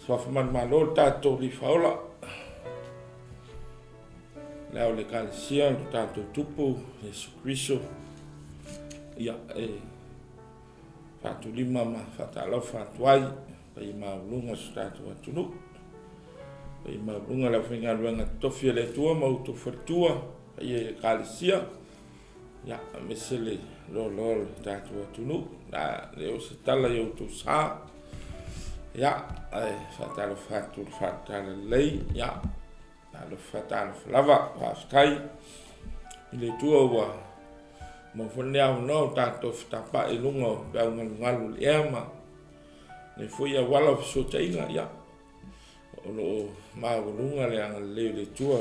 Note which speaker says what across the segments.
Speaker 1: Suafa manumalo le tatou Alii Faaola, le Ao o le Ekalesia, lo tatou Tupu Iesu Keriso, ia e faatulima ma faatalofa atu ai i le paia maualuga o si o tatou atunuu, paia maualuga o le aufaigaluega totofi a le Atua ma outou faletua, paia i Ekalesia, ia, aemaise le loaloa o le tatou atunuu. A le oo se tala i outou sa, ia, ae faatalofa atu i le faatalalelei, ia, talofa talofa lava. Faafetai i le Atua ua maua foi lenei avanoa ua tatou fetapai i luga o peau galugalu o le ea ma lenei foi auala o fesootaiga. Ia, o lo o maualuga le agalelei o le Atua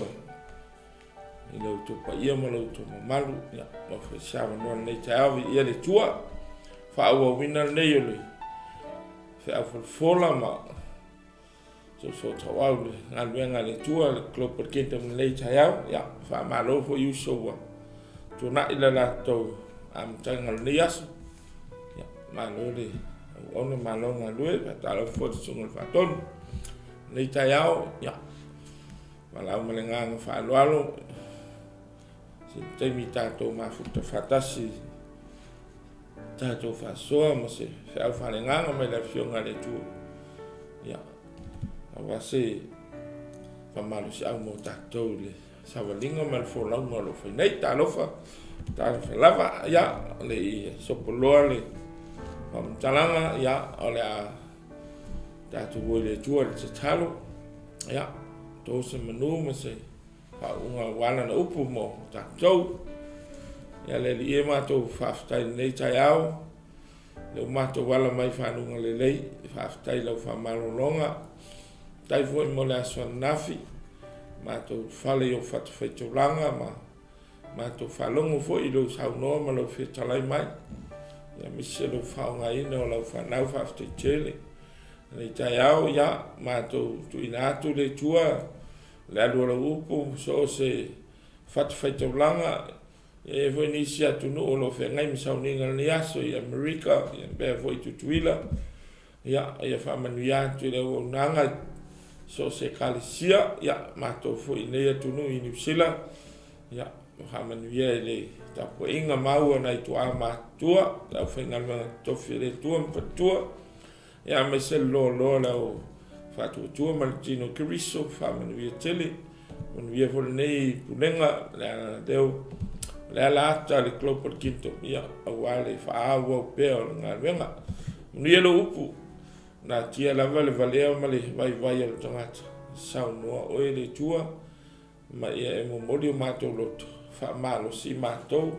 Speaker 1: i lo outou paia ma lo outou mamalu. Ia, maua foi se avanoa i lenei taeao, viia le Atua. Faaauauina lenei o le feau folafola ma soosoo tauau i le galuega a le Atua, le Global Kingdom i lenei taeao. Ia, faamalo foi i uso ua tuanai le latou amataga o lenei aso. Ia, malo le auauna, malo galue. Faatalofa foi i le Susuga i le Faatonu. Lenei taeao, ia, valaau ma le agaga faaaloalo, se taimi tatou mafuta faatasi, tatou faasoa ma se feau faaleagaga mai le Afioga a le Atua, ia, aua se faamalosiau mo tatou i le savaliga ma le folauga o lo o fai nei. Talofa, talofa lava, ia, le i sopoloa le faamatalaga, ia, o le a tatou o i le Atua i le tatalo, ia, to se manu ma se faauuga aua lana upu mo tatou. Ia le Alii e, matou faafetai i lenei taeao, le ua matou ala mai fanuga lelei, faafetai i lau faamalologa, faafetai foi mo le aso ananafi, matou fale i ou fatafaitaulaga ma matou faalogo foi i lou saunoa ma lou fetalai mai, aemaise lou faaaogaina o lau fanau, faafetai tele. Lenei taeao, ia, matou tuuina atu le Atua le alu o lau upu, so o se fatafaitaulaga, e i ai foi nisi atunuu o lo o feagai ma sauniga i lenei aso i Amerika, ia faapea foi i Tutuila, ia, ia faamanuia atu i le auaunaga i so o se ekalesia, ia, matou foi i lenei atunuu i Niu Sila, ia, faamanuia i le tapuaiga mau a nai tuaa matutua, le aufaigaluega totofi a le Atua ma faletua, ia aemaise le loaloa o le au faatuatua ma le tino o Keriso, faamanuia tele. Manuia foi lenei pulega, o le ala ata a le Global Kingdom, ia, aua le faaauau pea o le galuega. Manuia lou upu, natia lava le valea ma le vaivai o le tagata, saunoa oe le Atua, ma ia e momoli o matou loto, faamalosi matou,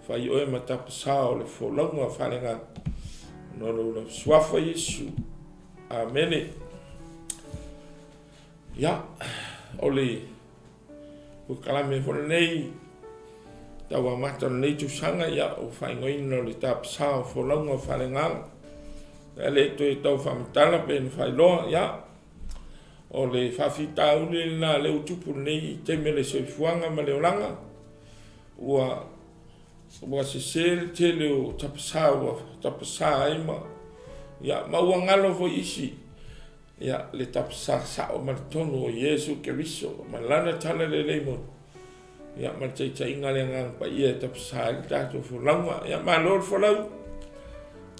Speaker 1: fai oe ma tapasao o le folauga faaleagaga, ona o lou suafa Iesu. Amene. Ia, o le polokalame foi lenei tau amata o lenei tausaga, ia, ua faaigoaina o le tapasao o folauga faaleagaga. E le toe tau faamatala pe na faailoa, ia, o le faafitauli lena lea ua tupu i lenei taimi o le soifuaga ma le olaga, ua ua sese le tele o tapasa ua tapasa ai ma, ia, ma ua galo foi isi, ia, le tapasa sao ma le tonu o Iesu Keriso ma lana talalelei moni, ia, ma le taitaiga a le Agaga Paia e tapasa ai le tatou folauga. Ia, malo le folau,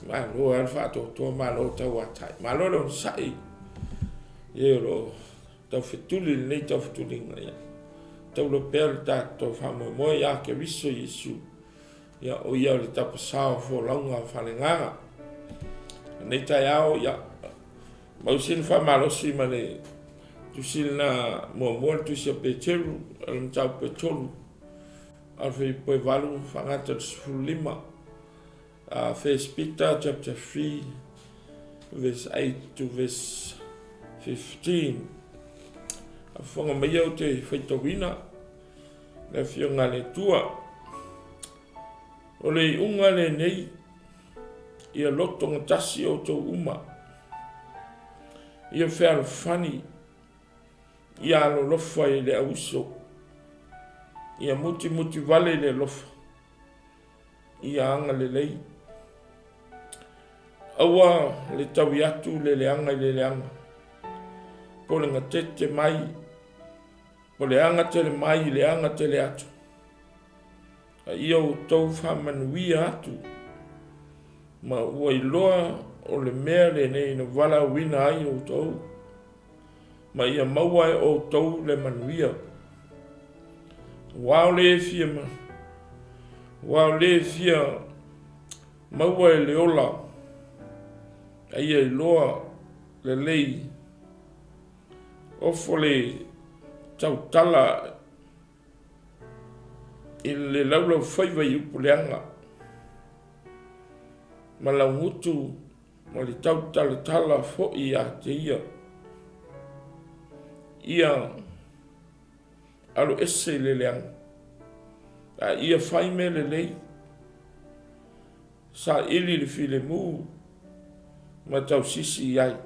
Speaker 1: malo lava le faatoatoa, malo tauatai, malo le onosai i e o lo o taufetuli i lenei taufetuliga. Ia, taula pea le tatou faamoemoe ia Keriso Iesu, ia, o ia o le tapasa o folauga faaleagaga. Lenei taeao, ia, mau sina faamalosi ma le tusi lena muamua, le tusi a Peteru, o le mataupu e 3, a Filipo e 8, faagata le 15. First Peter chapter 3 verse 8 to verse 15. A fofoga mai ou te faitauina le afioga a le Atua. O le iuga lenei, ia lotogatasi outou uma, ia fealofani, ia alolofa i le auuso, ia mutimuti vale i le alofa, ia agalelei. Aua le taui atu le leaga i le leaga. Po o le gatete mai, po o le agatele mai i le agatele atu, a ia outou faamanuia atu, ma ua iloa o le mea lenei na valaauina ai outou, ma ia maua e outou le manuia. Aua o le fia aua o le fia maua e le ola, a ia iloa lelei ofo le tautala i le laulaufaiva i upu leaga ma laugutu ma le tautalatala foi ia te ia. Ia aloese i le leaga, a ia fai mea lelei, saili le filemu ma tausisi i ai.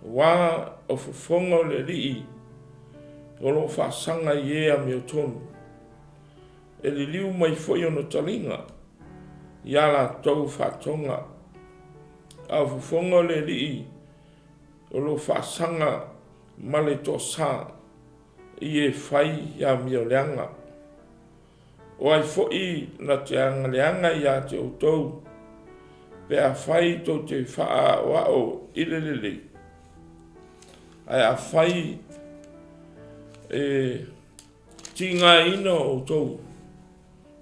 Speaker 1: Aua o fofoga o le Alii o lo o faasaga i e amiotonu, e liliu mai foi ona taliga ia latou faatoga. A o fofoga o le Alii o lo o faasaga ma le toasa i e fai amioleaga. O ai foi na te agaleaga ia te outou, pe afai tou te faaaoao i le lelei, ae afai e tigaina outou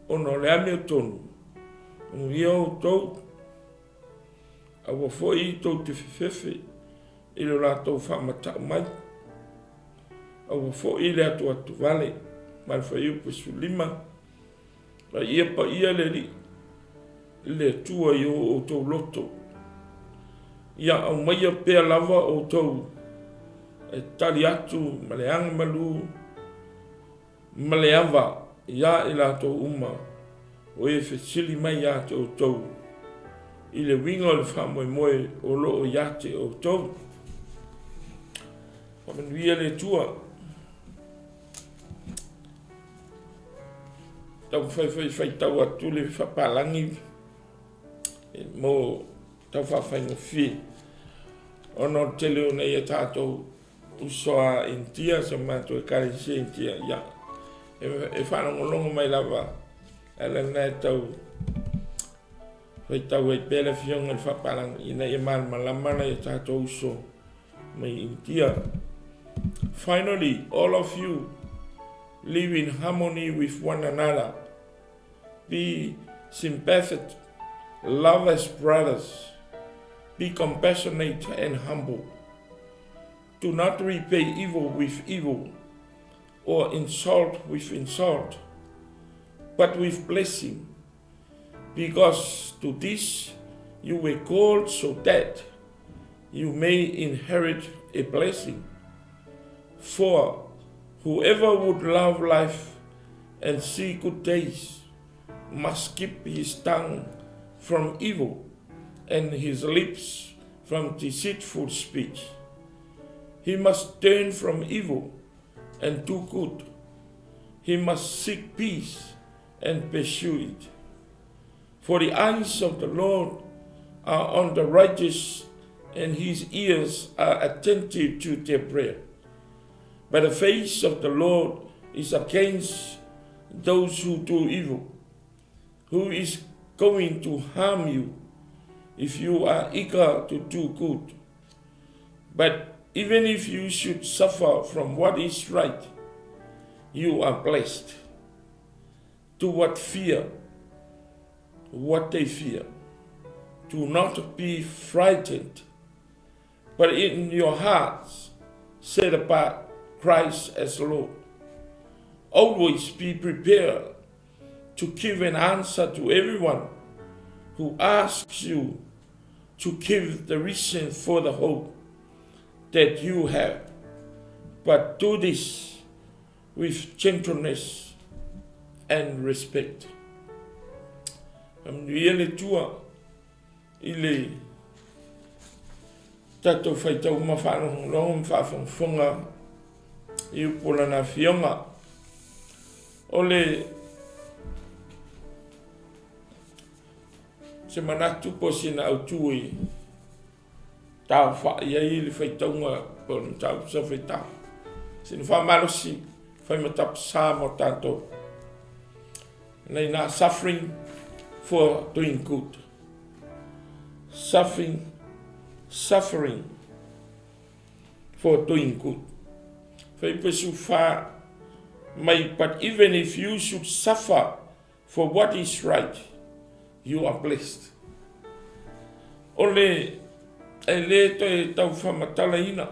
Speaker 1: ona o le amiotonu, manuia outou. Aua foi tou te fefefe i lo latou faamatau mai, aua foi le atuatuvale. Ma le fuaiupu 15, a ia paia le Alii le Atua i o outou loto, ia aumaia pea lava outou e tali atu ma le agamalu ma le ava ia i latou uma o e fesili mai ia te outou i le uiga o le faamoemoe o lo o ia te outou. Faamanuia le Atua. Taumafai foi e faitau atu le faapalagi mo tau faafaigofie ona o le tele o nai a tatou uso a Initia, si a matou Ekalesia Initia, ia, e faalogologo mai lava, o le ala lena e tau faitau ai pea le afioga i le faapalagi ina ia malamalama nai o tatou uso mai Initia. Finally, all of you live in harmony with one another. Be sympathetic, love as brothers, be compassionate and humble. Do not repay evil with evil or insult with insult, but with blessing, because to this you were called so that you may inherit a blessing. For whoever would love life and see good days must keep his tongue from evil and his lips from deceitful speech. He must turn from evil and do good. He must seek peace and pursue it. For the eyes of the Lord are on the righteous, and his ears are attentive to their prayer. But the face of the Lord is against those who do evil, who is going to harm you if you are eager to do good. But even if you should suffer from what is right, you are blessed. Do what fear, what they fear. Do not be frightened, but in your hearts set apart Christ as Lord. Always be prepared to give an answer to everyone who asks you to give the reason for the hope that you have. But do this with gentleness and respect. Faamanuia le Atua i le tatou faitau ma faalogologo ma faafogafoga i upu o Lana Afioga. O le se manatu po o sina autu i Taaofai ai le faitauga po o le mataupu sa faitau. Sina faamalosi fai ma tapasa mo tatou. Nei na suffering for doing good. Suffering, suffering for doing good. Filipe 4 mai, but even if you should suffer for what is right, you are blessed. O le e le toe tau faamatalaina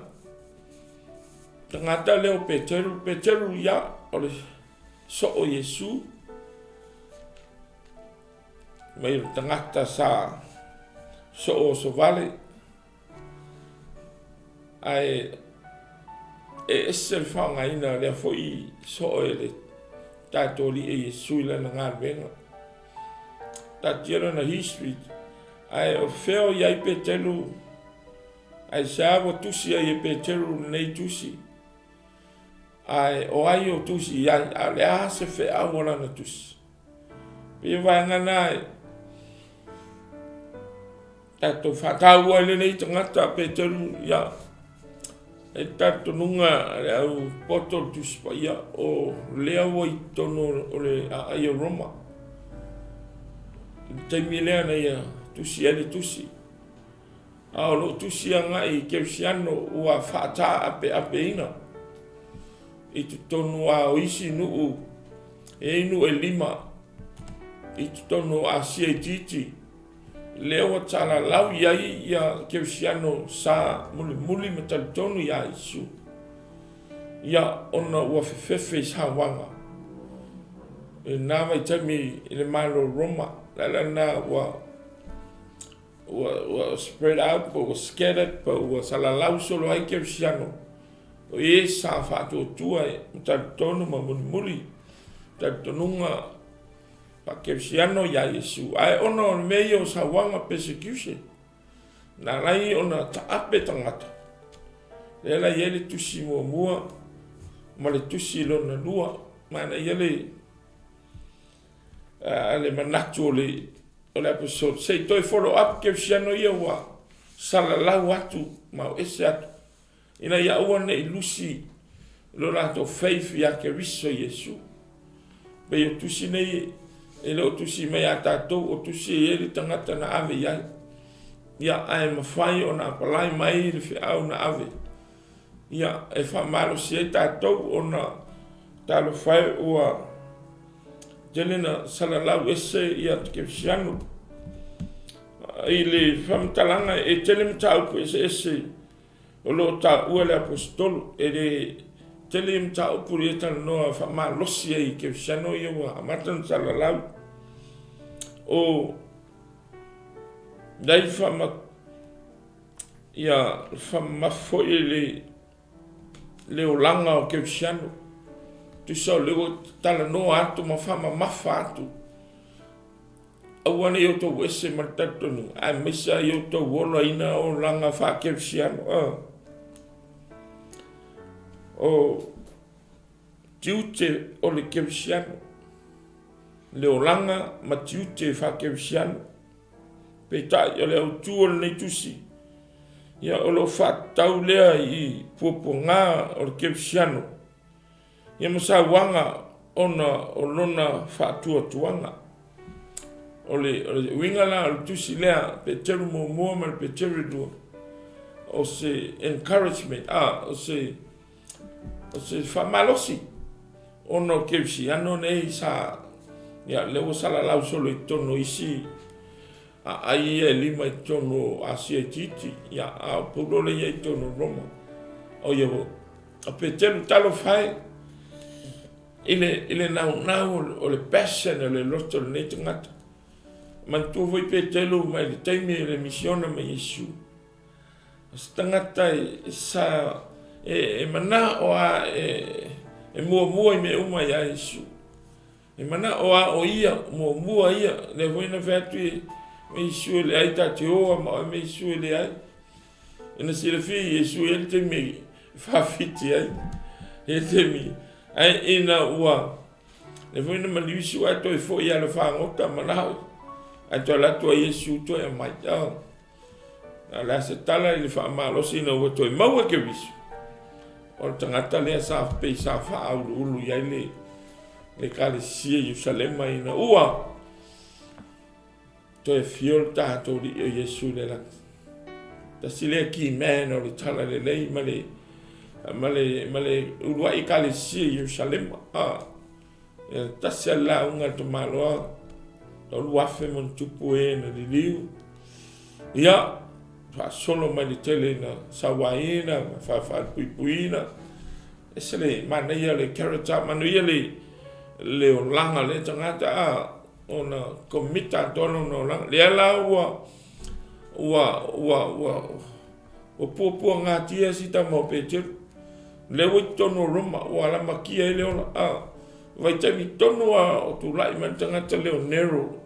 Speaker 1: tagata lea o Peteru, Peteru ia o le soo Iesu mai le tagata sa soo o sovale ae e ese le faaaogaina o lea foi soo e le tatou Alii Iesu i lana galuega. Taatia lana history, ae o fea o i ai Peteru, aisea ua tusi ai e Peteru lenei tusi, ae o ai o tusi i ai, a o le a se feau o lana tusi. Pei o vaega na e tatou faataua ai lenei tagata Peteru, ia, e talitonuga le au poto o le Tusi Paia o lea ua i totonu o le aai o Roma i le taimi lea na ia tusi ai le tusi, a o loo tusi agai i Kerisiano ua faataapeapeina i totonu a o isi nuu e i ai nuu e 5 i totonu o Asia itiiti lea ua talalau i ai ia Kerisiano sa mulimuli ma talitonu iā Iesu, ia ona ua fefefe i sauaga i lena vaitaimi i le Malo o Roma. Le ala lena ua spread out po ua scattered po ua salalau solo ai Kerisiano o e sa faatuatua ma talitonu ma mulimuli talitonuga faa-Kerisiano iā Iesu, ae ona o le mea ia o sauaga, persecution, na ala ai ona taape tagata. Lea la e i ai le tusi muamua ma le tusi lona lua. Manaia le le manatu o le apostle se i toe follow up Kerisiano ia ua salalau atu ma o ese atu ina ia aua ne i lusi lo latou faith ia Keriso Iesu. Pei o tusi nei e le o tusi mai ia tatou, o tusi e i ai le tagata na ave i ai. Ia, ae mafai ona apalai mai le feau na ave. Ia, e faamalosi ai tatou ona talofa e ua tele na salalau ese ia Kerisiano. I le faamatalaga e tele mataupu eseese o lo o taua e le Aposetolo, e le tele mataupu ia talanoa faamalosi ai i Kerisiano ia ua amata ona salalau. O lai ia faamamafa foi le le olaga o Kerisiano, tusa o lea ua talanoa atu ma faamamafa atu, aua ne i outou ese ma le talitonuga, aemaise ai outou olaina olaga faa-Kerisiano. O tiute o le Kerisiano, le olaga ma tiute faa-Kerisiano. Peitai, o le autu o lenei tusi, ia o lo o faatatau lea i puapuaga o le Kerisiano, ia ma sauaga ona o lona faatuatuaga. O le uiga la o le tusi lea, Peteru muamua ma le Peteru lua, o se encouragement, o se faamalosi ona o Kerisiano nei sa, ia, lea ua salalau solo i totonu o isi aai ia e 5 i totonu o Asia itiiti, ia, a o Paulo lea e i ai i totonu o Roma. O ia, o Peteru, talofa e i le naunau o le passion o le loto o lenei tagata. Manatua foi Peteru mai le taimi o le misiona ma Iesu, o se tagata sa e manao lava e muamua i mea uma ia Iesu. E manao lava o ia muamua ia. Lea foi na fai atu e Iesu e leai, ta te o lava ma oe, ma Iesu e leai. Ina silafia Iesu e i ai le taimi e faafiti ai, e i ai le taimi, ae ina ua lea foi na maliu Iesu ae toe foi lava i le fagota manao, ae toe alu atu ai Iesu toe aumai. A o le a se tala i le faamalosi ina ua toe maua Keriso? O le tagata lea sa pei sa faauluulu i ai le Ekalesia i Ierusalema ina ua toe afio le tatou Alii o Iesu i le lagi. Tasi lea key man o le Talalelei ma le ma le ma le uluai Ekalesia i Ierusalema. Ah, tasi lava le lauga a le tamaloa, 3000 ma ona tupu e na liliu. Ia, faasolo mai le tele ina sauaina ma faafalepuipuiina. Ese le manaia o le character, manaia le le olaga o lea tagata a ona commit atoa lona olaga. Lea la ua ua ua ua ua puapuagatia si tama o Peteru. Lea ua i totonu o Roma ua lamatia ai le ola. A vaitaimi tonu lava o tulai mai le tagata lea o Nero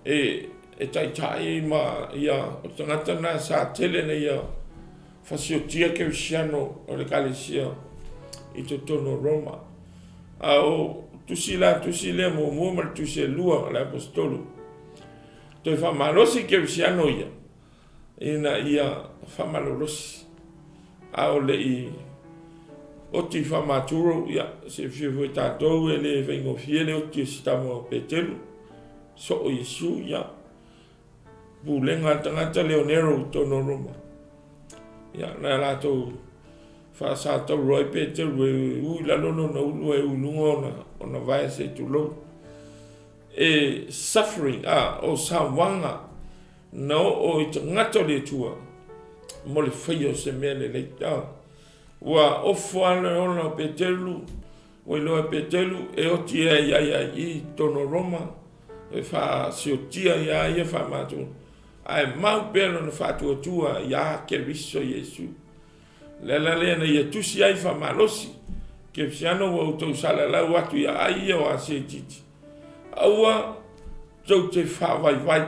Speaker 1: e e taitai ma ia o le tagata lena sa tele ina ia fasiotia kerisiano o le ekalesia i totonu o Roma. A o tusi la tusi lea muamua ma le tusi e lua o le Aposetolo, toe faamalosi kerisiano ia ina ia faamalolosi a o le i oti faamaturo. Ia, silafia foi e tatou e le faigofie le oti o si tama o Peteru, soo Iesu, ia pulega a le tagata lea o Nero i totonu o Roma. Ia, na latou faasatauro ai Peteru e u i lalo lona ulu ae u i luga ona vae se i tulou. E suffering, a, o sauaga na oo i tagata o le Atua mo le faia o se mea lelei. A, ua ofo lava le ola o Peteru, ua iloa e Peteru e oti ai ia i i totonu o Roma, e faasiotia ia ia faamatu, ae mau pea lona faatuatua ia Keriso Iesu. O le ala lea na ia tusi ai faamalosi Kerisiano ua outou salalau atu i aai ia o Asia Itiiti. Aua tou te faavaivai.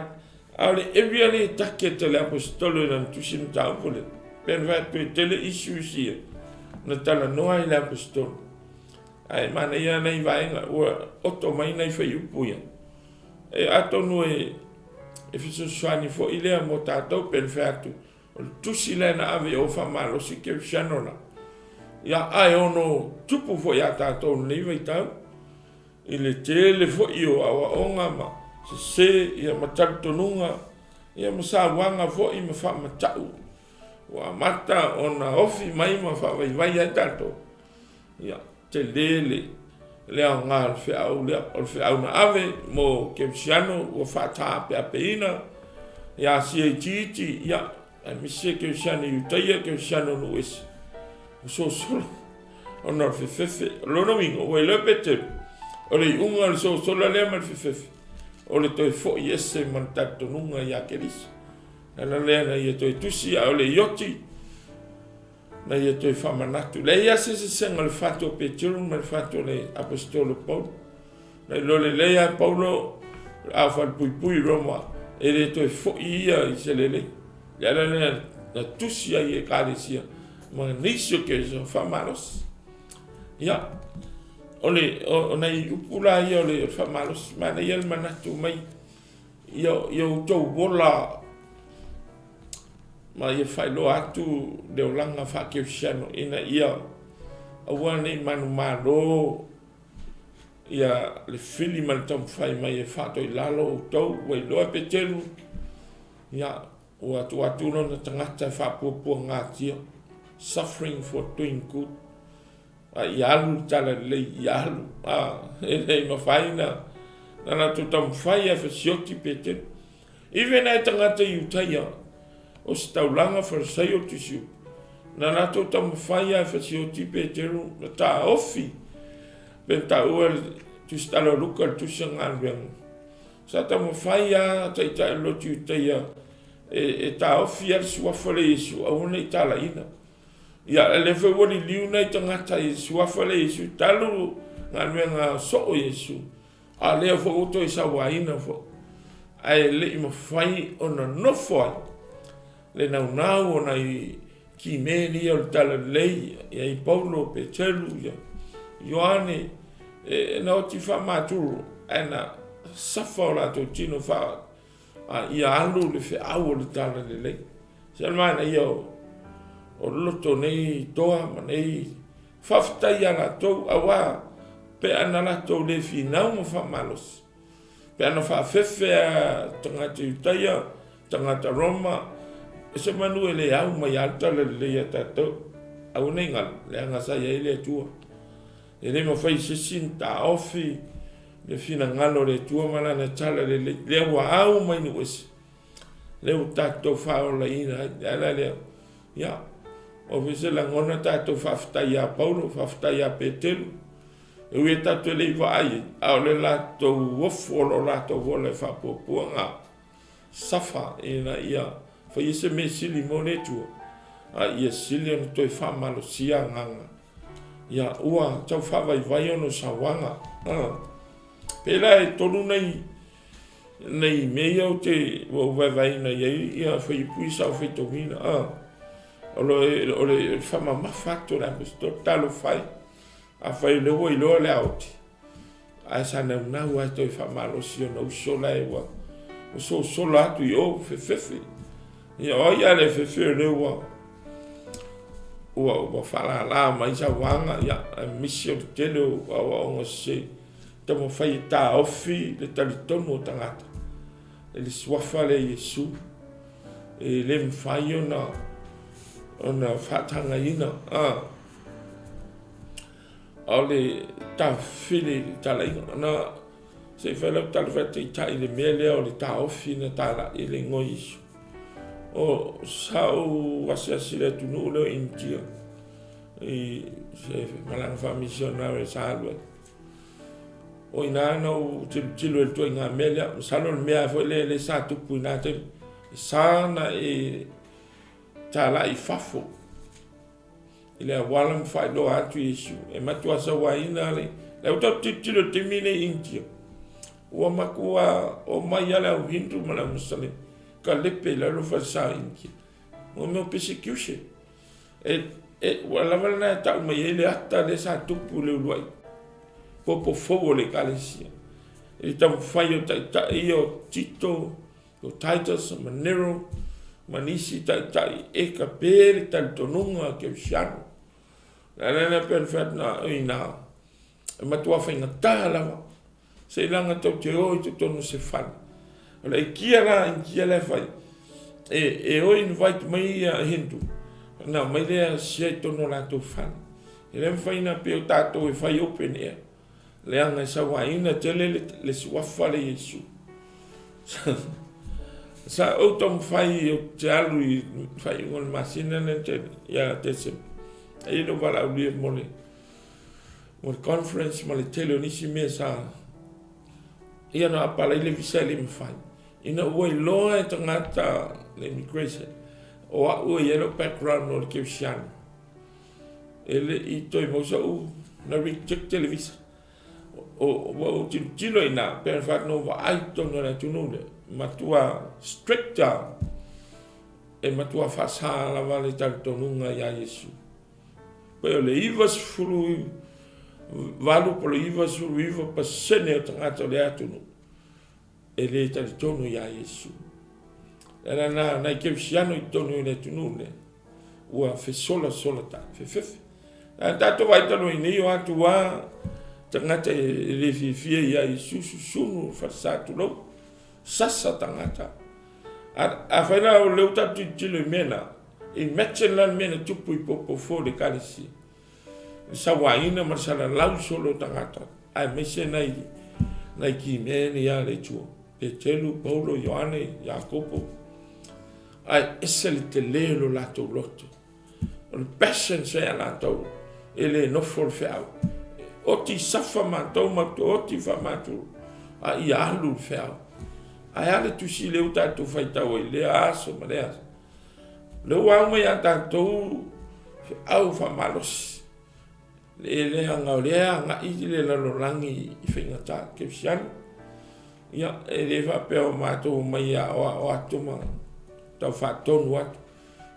Speaker 1: A o le area lea e target e le Aposetolo i lana tusi mataupu lea, pei ona fai atu e tele issues ia na talanoa ai le Aposetolo. Ae manaia nai vaega ua oto mai nai fuaiupu ia. E atonu e e fesoasoani foi lea mo tatou pei ona fai atu, o le tusi lea na ave i o faamalosi kerisiano la. Ia, ae ono tupu foi ia tatou i lenei vaitau i le tele foi o aoaoga ma sese ia ma talitonuga ia ma sauaga foi ma faamatau ua amata ona ofi mai ma faavaivai ai tatou. Ia, tele le le aoga o le feau lea, o le feau na ave mo kerisiano ua faataapeapeina ia Asia Itiiti, ia, aemaise kerisiano Iutaia, kerisiano nuu ese, ua sosola ona o le fefefe. O lona uiga, ua iloa e Peteru, o le iuga o le sosola lea ma le fefefe, o le toe foi ese ma le talitonuga ia Keriso. O le ala lea na ia toe tusi a o le i oti, na ia toe faamanatu. Leai lava se eseesega o le fatu a Peteru ma le fatu a le Aposetolo Paulo. Na iloa lelei lava e Paulo a o falepuipui i Roma, e le toe foi ia i se lelei. Le ala lea na tusi ai i ekalesia ma nisi o kerisiano faamalosi. Ia, o le o, o nai upu la ia o le faamalosi, manaia le manatu mai ia, ia outou ola ma ia faailoa atu le olaga faakerisiano ina ia aua ne i manumalo ia le fili ma le taumafai mai e faatoilalo outou. Ua iloa e Peteru, ia, ua tuu atu lona tagata e faapuapuagatia, suffering for doing good. A ia alu le talalelei, ia alu. A, e le mafai na na latou taumafai e fasioti Peteru. Even nai tagata Iutaia o se taulaga Farisaio Tusiupu, na latou taumafai lava e fasioti Peteru na taofi pe na taua le Tusitala o Luka le tusi o galuega. Sa taumafai lava taitai o le lotu Iutaia e, e taofi lava le suafa lea Iesu aua ne i talaina. Ia, lea foi ua liliu nai tagata i le suafa lea Iesu talu galuega soo Iesu, a lea foi ua toe sauaina foi. Ae le i mafai ona nofo ai le naunau o nai kimeni ia o le talalelei, ia i Paulo, Peteru, ia Ioane, e, na oti faamaturo, ae na safa o latou tino faa, a, ia alu le feau o le talalelei. Se o le manaia o loto nei toa ma nei faafetai ia latou, aua pe ana latou le finau ma faamalosi, pe ana faafefe a tagata Iutaia, tagata Roma, se manu e le au mai lava le talalelei ia tatou. Aua ne i galo, leaga sa i ai le Atua. E le mafai e se isi ona taofi le finagalo o le Atua ma Lana talalelei, lea ua au mai nuu ese, lea ua tatou faaolaina ai. Le ala lea, ia, ua foi se lagona tatou faafetai ia Paulo, faafetai ia Petelu, e ui e tatou te le i vaai i ai, a o le latou ofo o lo o latou ola e faapuapua safa ina ia faia se mea sili mo le Atua, a ia sili ona toe faamalosia agaga. Ia, ua tau faavaivai ona o sauaga. Pei la e tolu nai nai mea ia ou te ua ou vaevaeina i ai ia fuaiupu ia sa ou faitauina. O le faamamafa atu o le Aposetolo, talofa e, afai o lea ua iloa le aoti, ae sa naunau lava e toe faamalosi ona uso la e ua sosola atu i o, fefefe. Ia, o ai a le fefe o lea ua faalala mai sauaga, ia, aemaise o le tele o aoaoga sese, taumafai e taofi le talitonu o tagata i le suafa lea Iesu. E le mafai ona faatagaina. O le tafili i le talaiga na se i fai lau tala faataitai i le mea lea o le taofi na talai i le igoa Iesu. O sa ou asiasi i le atunuu lea o Initia i se malaga faamisionare sa alu ai. O i ina na ou tilotilo i le ituaiga mea lea. Masalo o le mea foi lea sa tupu i na taimi. E sa ona e talai i fafo i le auala ma faailoa atu Iesu. E matua sauaina le... Lea ua tatou tilotilo i le taimi lenei i Initia, ua matua omai lava le au Hindu ma le au Musalema, kalepe i lalo falesa o Initia. Mo mea o persecution. Ua lava lena e tau mai ai le ata lea sa tupu i le uluai popo fou o le Ekalesia, i le taumafai o taitai ia o Tito, o Titus ma Nero ma nisi taitai e kape le talitonuga kerisiano. O le ala lea pei ona fai atu, na o i ina e matua faigata lava seiloga tou te o i totonu o se fale. O le aikia la Initia la e fai, e o invite mai ia Hindu ona aumai lea share i totonu o latou fale. E le mafai ona pei o tatou e fai open air, leaga e sauaina tele le suafa lea Iesu. Sa ou taumafai ou te alu i faaiuga o le masina lea na tea nei ia Tesema. E i ai lou valaaulia mo le conference ma le tele o nisi mea sa ia na apalai le visa e le i mafai. Ina ua iloa e tagata le immigration o au e i ai lou background o le kerisiano, e le i toe maua sa'u, na reject le visa. Ua ou tilotilo i ina, pe ona fai atu na ou vaai i totonu o le atunuu lea, matua strict lava, e matua faasa lava le talitonuga ia Iesu. Pei o le 98 po o le 99% o tagata o lea atunuu e le talitonu ia Iesu. Le ala lena, nai kerisiano i totonu o le atunuu lea, ua fesolasola fefefe. Ae tatou vaai talu ai nei o atu lava tagata e le fiafia ia Iesu, susunu falesa tulou, sasa tagata. Afai la o lea ua tatou tilotilo i mea na, imagine la le mea na tupu i popo fou o le Ekalesia, le sauaina ma le salalau solo o tagata, aemaise nai nai kimea ia le Atua, Petelu, Paulo, Ioane, Iakopo, ae ese le tele o lo latou loto. O le passion sa ia latou, e le nofo le feau. Oti safa matou ma te oti faamatou, a ia alu le feau. Ae a le tusi lea ua tatou faitau ai i lea aso ma lea aso. Lea ua au mai ia tatou feau faamalosi. E leaga o lea e agai le lalolagi i faigata kerisiano. Ia, e le faapea o matou omai e aoao atu ma tau faatonu atu.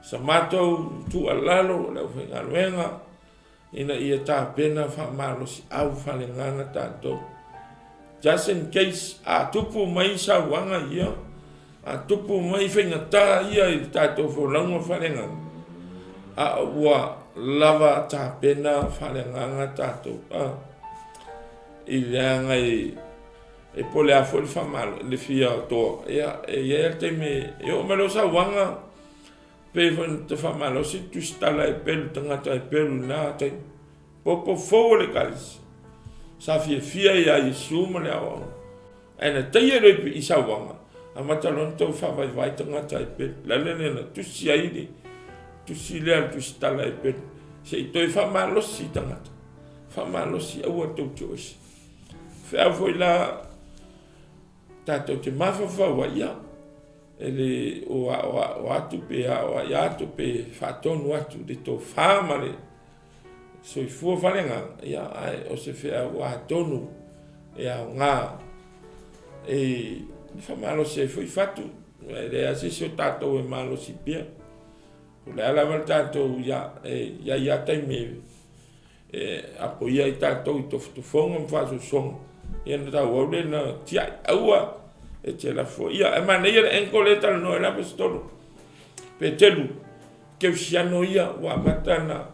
Speaker 1: Sa matou tuualalo le aufaigaluega ina ia tapena faamalosiau faaleagaga tatou. Just in case a tupu mai sauaga ia, A tupu mai faigata ia i le tatou folauga faaleagaga, a ua lava tapena faaleagaga tatou, a, i leaga e, e po o le a foi le faamalo, le fia toa, ia, e i ai lava le taimi e oo mai loa sauaga, pei foi ona ta faamalosi le tusitala e pelu tagata e pelu i lena taimi. Popo fou o le Ekalesia, sa fiafia ia Iesu ma le aoaoga, ae na taia loa i sauaga, amata loa ona tau faavaivai tagata e pelu. O le ala lea na tusi ai le tusi lea a le tusitala e pelu, se i toe faamalosi tagata, faamalosi aua tou te o ese. Feau foi la tatou te mafaufau ai, ia, e le o aoao atu pe aoai atu pe faatonu atu i le tofa ma le soifua faaleagaga, ia, ae o se feau atonu e aoga e faamalosi ai foi fatu. E leai lava se isi o tatou e malosi pea. O le a lava le tatou, ia, e i ai lava taimi e apoia ai tatou i tofotofoga ma faasoasoga, ia ona tauau lea ona tiai, aua e te lafo. Ia, e manaia le ankle lea e talanoa ai le Aposetolo Peteru, kerisiano ia ua amata ona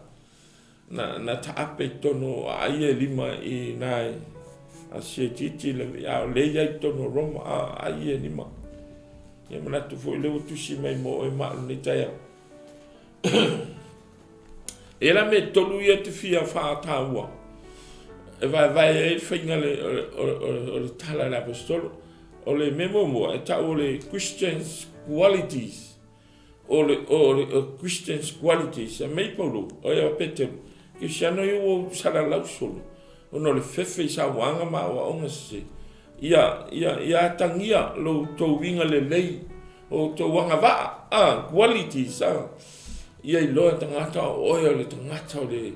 Speaker 1: na taape i totonu o aai ia e lima i ina i Asia Itiiti, a o lea e i ai i totonu o Roma, aai ia e lima. Ia manatu foi o lea ua tusi mai mo oe ma au i lenei taeao. E i ai la mea e tolu ia ou te fia faataua e vaevae ai le faiga o le tala a le Aposetolo. O le mea muamua e tau o le Christian's qualities. O le Christian's qualities. E mai Paulo, o ia Peteru, Kerisiano ia ua ou salalau solo, ona o le fefe i sauaga ma aoaoga sese. Ia, ia, ia atagia lo outou uiga lelei, o outou agavaa, a, qualities, a. Ia iloa e tagata o oe o le tagata o le,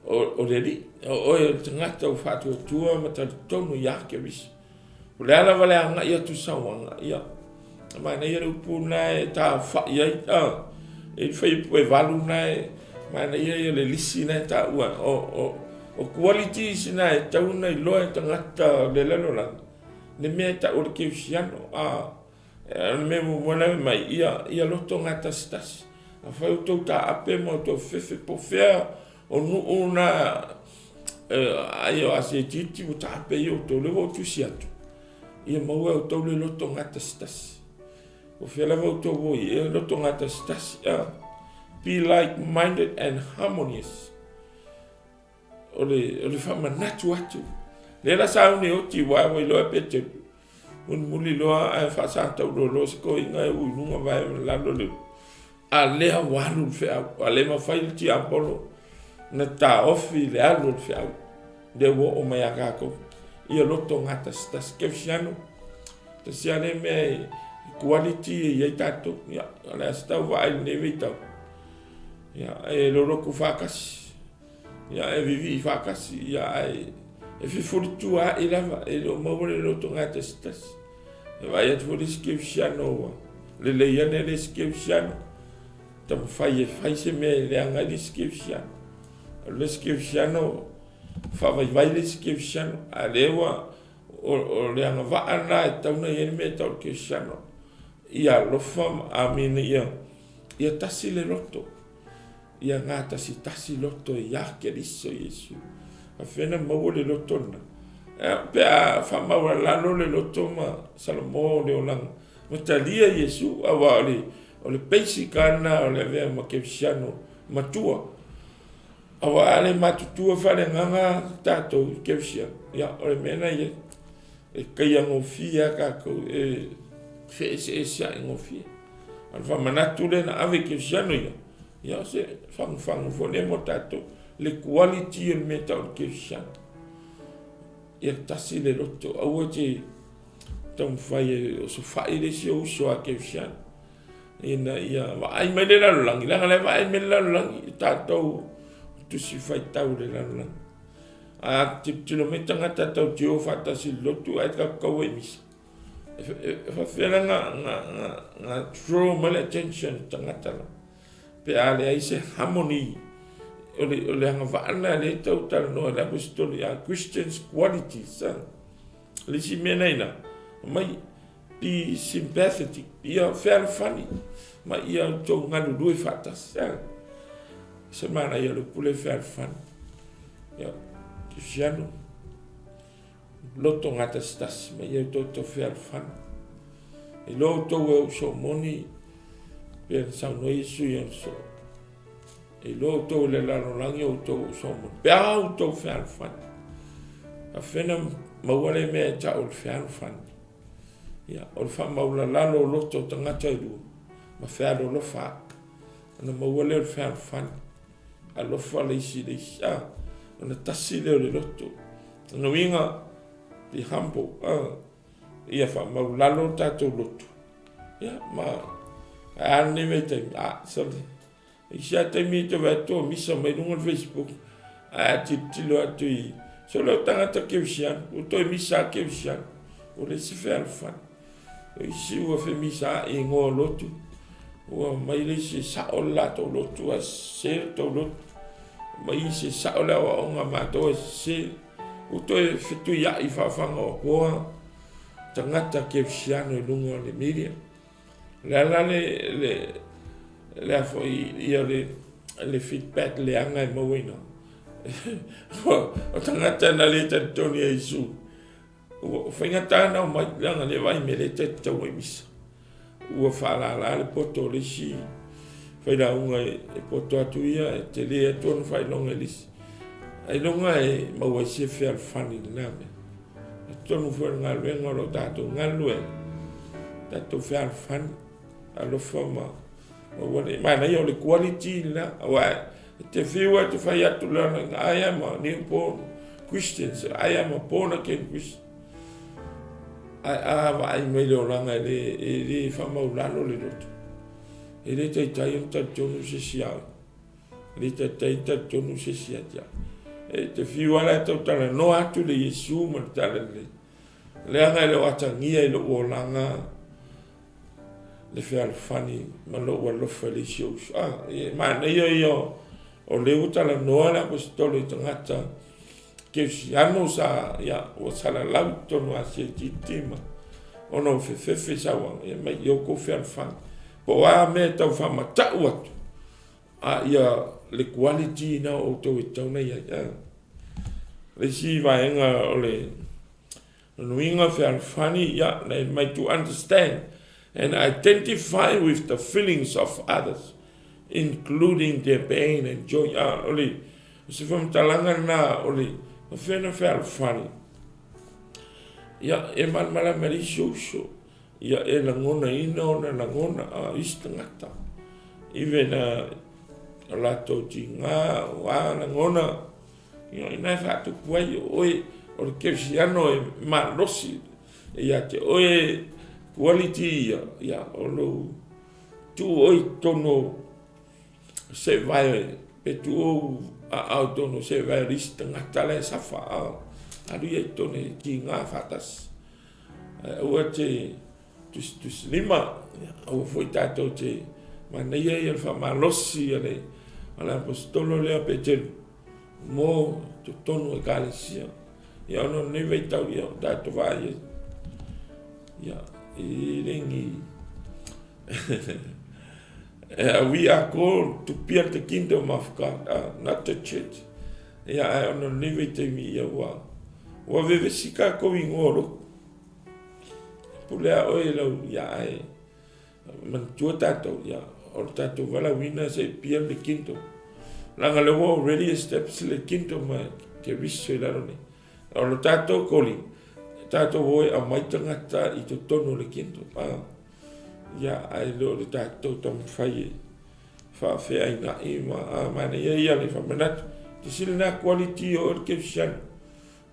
Speaker 1: o le Alii, o oe o le tagata ua faatuatua ma talitonu ia Keriso. O le a lava le agai atu i sauaga, ia, e manaia le upu lena e taaofai ai, a, e i ai fuaiupu e 8 na e manaia ia le lisi lena e taua, o qualities na e tatau ona iloa e tagata o le lalolagi, le mea e tau o le kerisiano. A, o le mea muamua lena fai mai, ia loto gatasitasi. Afai ua outou taape ma outou fefe po o fea o nuu na ai o Asia Itiiti ua taape ai outou, lea ua ou tusi atu, ia maua e outou le loto gatasitasi. O fea lava outou o i ai, loto gatasitasi. Be like-minded and harmonious. O le faamanatu atu. Lea la sauni e oti ua ua iloa e Peteru. Mulimuli loa ae faasatauloa se toeaina e ui i luga vae ma lalo le a lea ua alu le feau, a le mafai le tiapolo na taofi le alu o le feau, lea ua oo mai ia tatou. Ia loto gatasitasi. Kerisiano, tasi lava lea mea e quality e i ai tatou. Ia, o le a se tau vaai i lenei vaitau? Ia, e lolotu faatasi. Ia, e vivii faatasi. Ia, ae e fefolitua'i lava, e le o maua le loto gatasitasi. E vaai atu foi le isi kerisiano ua lelei ane le isi kerisiano, taumafai e fai se mea e leaga ai le isi kerisiano. O le isi kerisiano, faavaivai le isi kerisiano, a o lea ua o le agavaa lena e tatau ona i ai le mea e tau o le kerisiano. Ia alofa ma amine ia tasi le loto. Ia gatasitasi loto ia Keriso Iesu. Faapefea ona maua le loto lena? Pe a faamaualalo le loto ma Salamo o le olaga, ma talia Iesu, aua o le, o le basic lava lena o le avea ma kerisiano matua. Aua a le matutua faaleagaga tatou i kerisiano, ia o le mea lena e i ai. E taia gofie lava tatou, e feeseeseai gofie. A o le faamanatu lea na ave i kerisiano ia, ia o se fagufagu foi lea mo tatou, le quality o le mea e tau o le kerisiano. Ia tasi le loto, aua te taumafai e osofai le isi ou uso a kerisiano, ina ia vaai mai le lalolagi, leaga o la e vaai mai le lalolagi i tatou tusi faitau i le lalolagi. A tilotilo mai tagata tatou te o faatasi i le lotu ae tatou tau ai i misa, e faapefea la ona draw mai le attention i tagata la? Pe a leai se harmony, o le agavaa lena lea e tau talanoa ai le Aposetolo ia Christians qualities. Le isi mea lena i ina, mai. Be sympathetic, ia fealofani ma ia outou galulue faatasi. A se manaia o le upu lea fealofani. Ia, Kerisiano, loto gatasitasi ma ia outou tau fealofani. E iloa outou e uso moni, pei ona saunoa Iesu i ona soo. E iloa outou e le lalolagi o outou uso moni, pe a outou fealofani. Faapefea ona maua lea mea e tau o le fealofani? Ia, o le faamaulalalo o loto o tagata e lua ma fealolofa ai, ona maua lea o le fealofani, alofa le isi i le isi, a, ona tasi lea o le loto. O lona uiga, be humble, a, ia faamaulalo o tatou loto, ia, ma ae a lenei vaitaimi, a, sole, isi lava taimi e te vaai atu o misa mai luga o le Facebook, ae a tilotilo atu i, sole o tagata kerisiano, ua toe misa lava kerisiano, ua leai se fealofani. O isi ua femisaai i igoa o lotu, ua omai le isi e sao le latou lotu ae sese le tou lotu. Omai isi e sao le aoaoga a matou ae sese. Ua toe fetuiai faafagaopoa tagata kerisiano i luga o le media. O le a la le, le, le a foi, ia le, le feedback leaga e maua i ina? O tagata na le talitonu ia Iesu, ua faigata ona omai, leaga o lea e vaai mai o lea e tatau ai misa. Ua faalala le poto o le isi failauga e poto atu ia, e tele atu ona faailoga i le isi. Ailoga e maua ai se fealofani i lena mea. Atonu foi o le galuega o lo o tatou galulue ai, tatou fealofani, alofa ma aua ne i manaia o le quality lena, aua e te fiu lava e te fai atu, I am a new born Christian, I am a born again Christian. Ae a vaai mai le olaga e le, e le faamaulalo le loto. E le taitai ona talitonu se isi ia oe. E le taitai ona talitonu se isi ia te au. E te fiu lava la e tau atu le Iesu ma le Talalelei, leaga e le o atagia i lou olaga le fealofani ma lou alofa i le isi ou uso. Ah, e manaia ia o lea ua talanoa le Aposetolo i tagata kerisiano sa, ia, ua salalau i totonu o Asia Itiiti ma ona o fefefe sauaga, ia mai ia outou fealofani. Po o a mea e tau faamatau atu, a ia le quality lena o outou e tatau ona i ai. Ah. Le isi vaega o le lona uiga fealofani, ia, they might to understand and identify with the feelings of others, including their pain and joy. Ah, o le se faamatalaga lena o le faapefea ona fealofani. Ia, e malamalama i le isi ou uso, ia e lagonaina ona lagona a isi tagata. Even o latou tiga, o a lagona, ia ina e faatupu ai o oe o le kerisiano e malosi ia te oe quality ia, ia o lou tuu oe i totonu o seevae, pe tuu ou aao i totonu o seevae o le isi tagata la e safa, alu ia i totonu e tiga faatasi. Ae aua te tusitusilima, aua foi tatou te manaia ia le faamalosi a le Aposetolo lea Peteru mo totonu o Ekalesia. Ia ona o lenei vaitau, ia o tatou vaai ai, ia, e le ni we are called to build the kingdom of God, not the church. Ia, ae ona o lenei vaitaimi, ia ua ua vevesi tatou i igoa o lotu. Pule a oe lau, ia, ae manatua tatou, ia, o le tatou valaauina se i build the kingdom. Leaga o lea ua already established le kingdom a Keriso i lalo nei. O le tatou calling, tatou o e aumai tagata i totonu o le kingdom. Ah, ia, ae le o le tatou taumafai e faafeainai ma a manaia ia le faamanatu. Te sili lena quality o le kerisiano.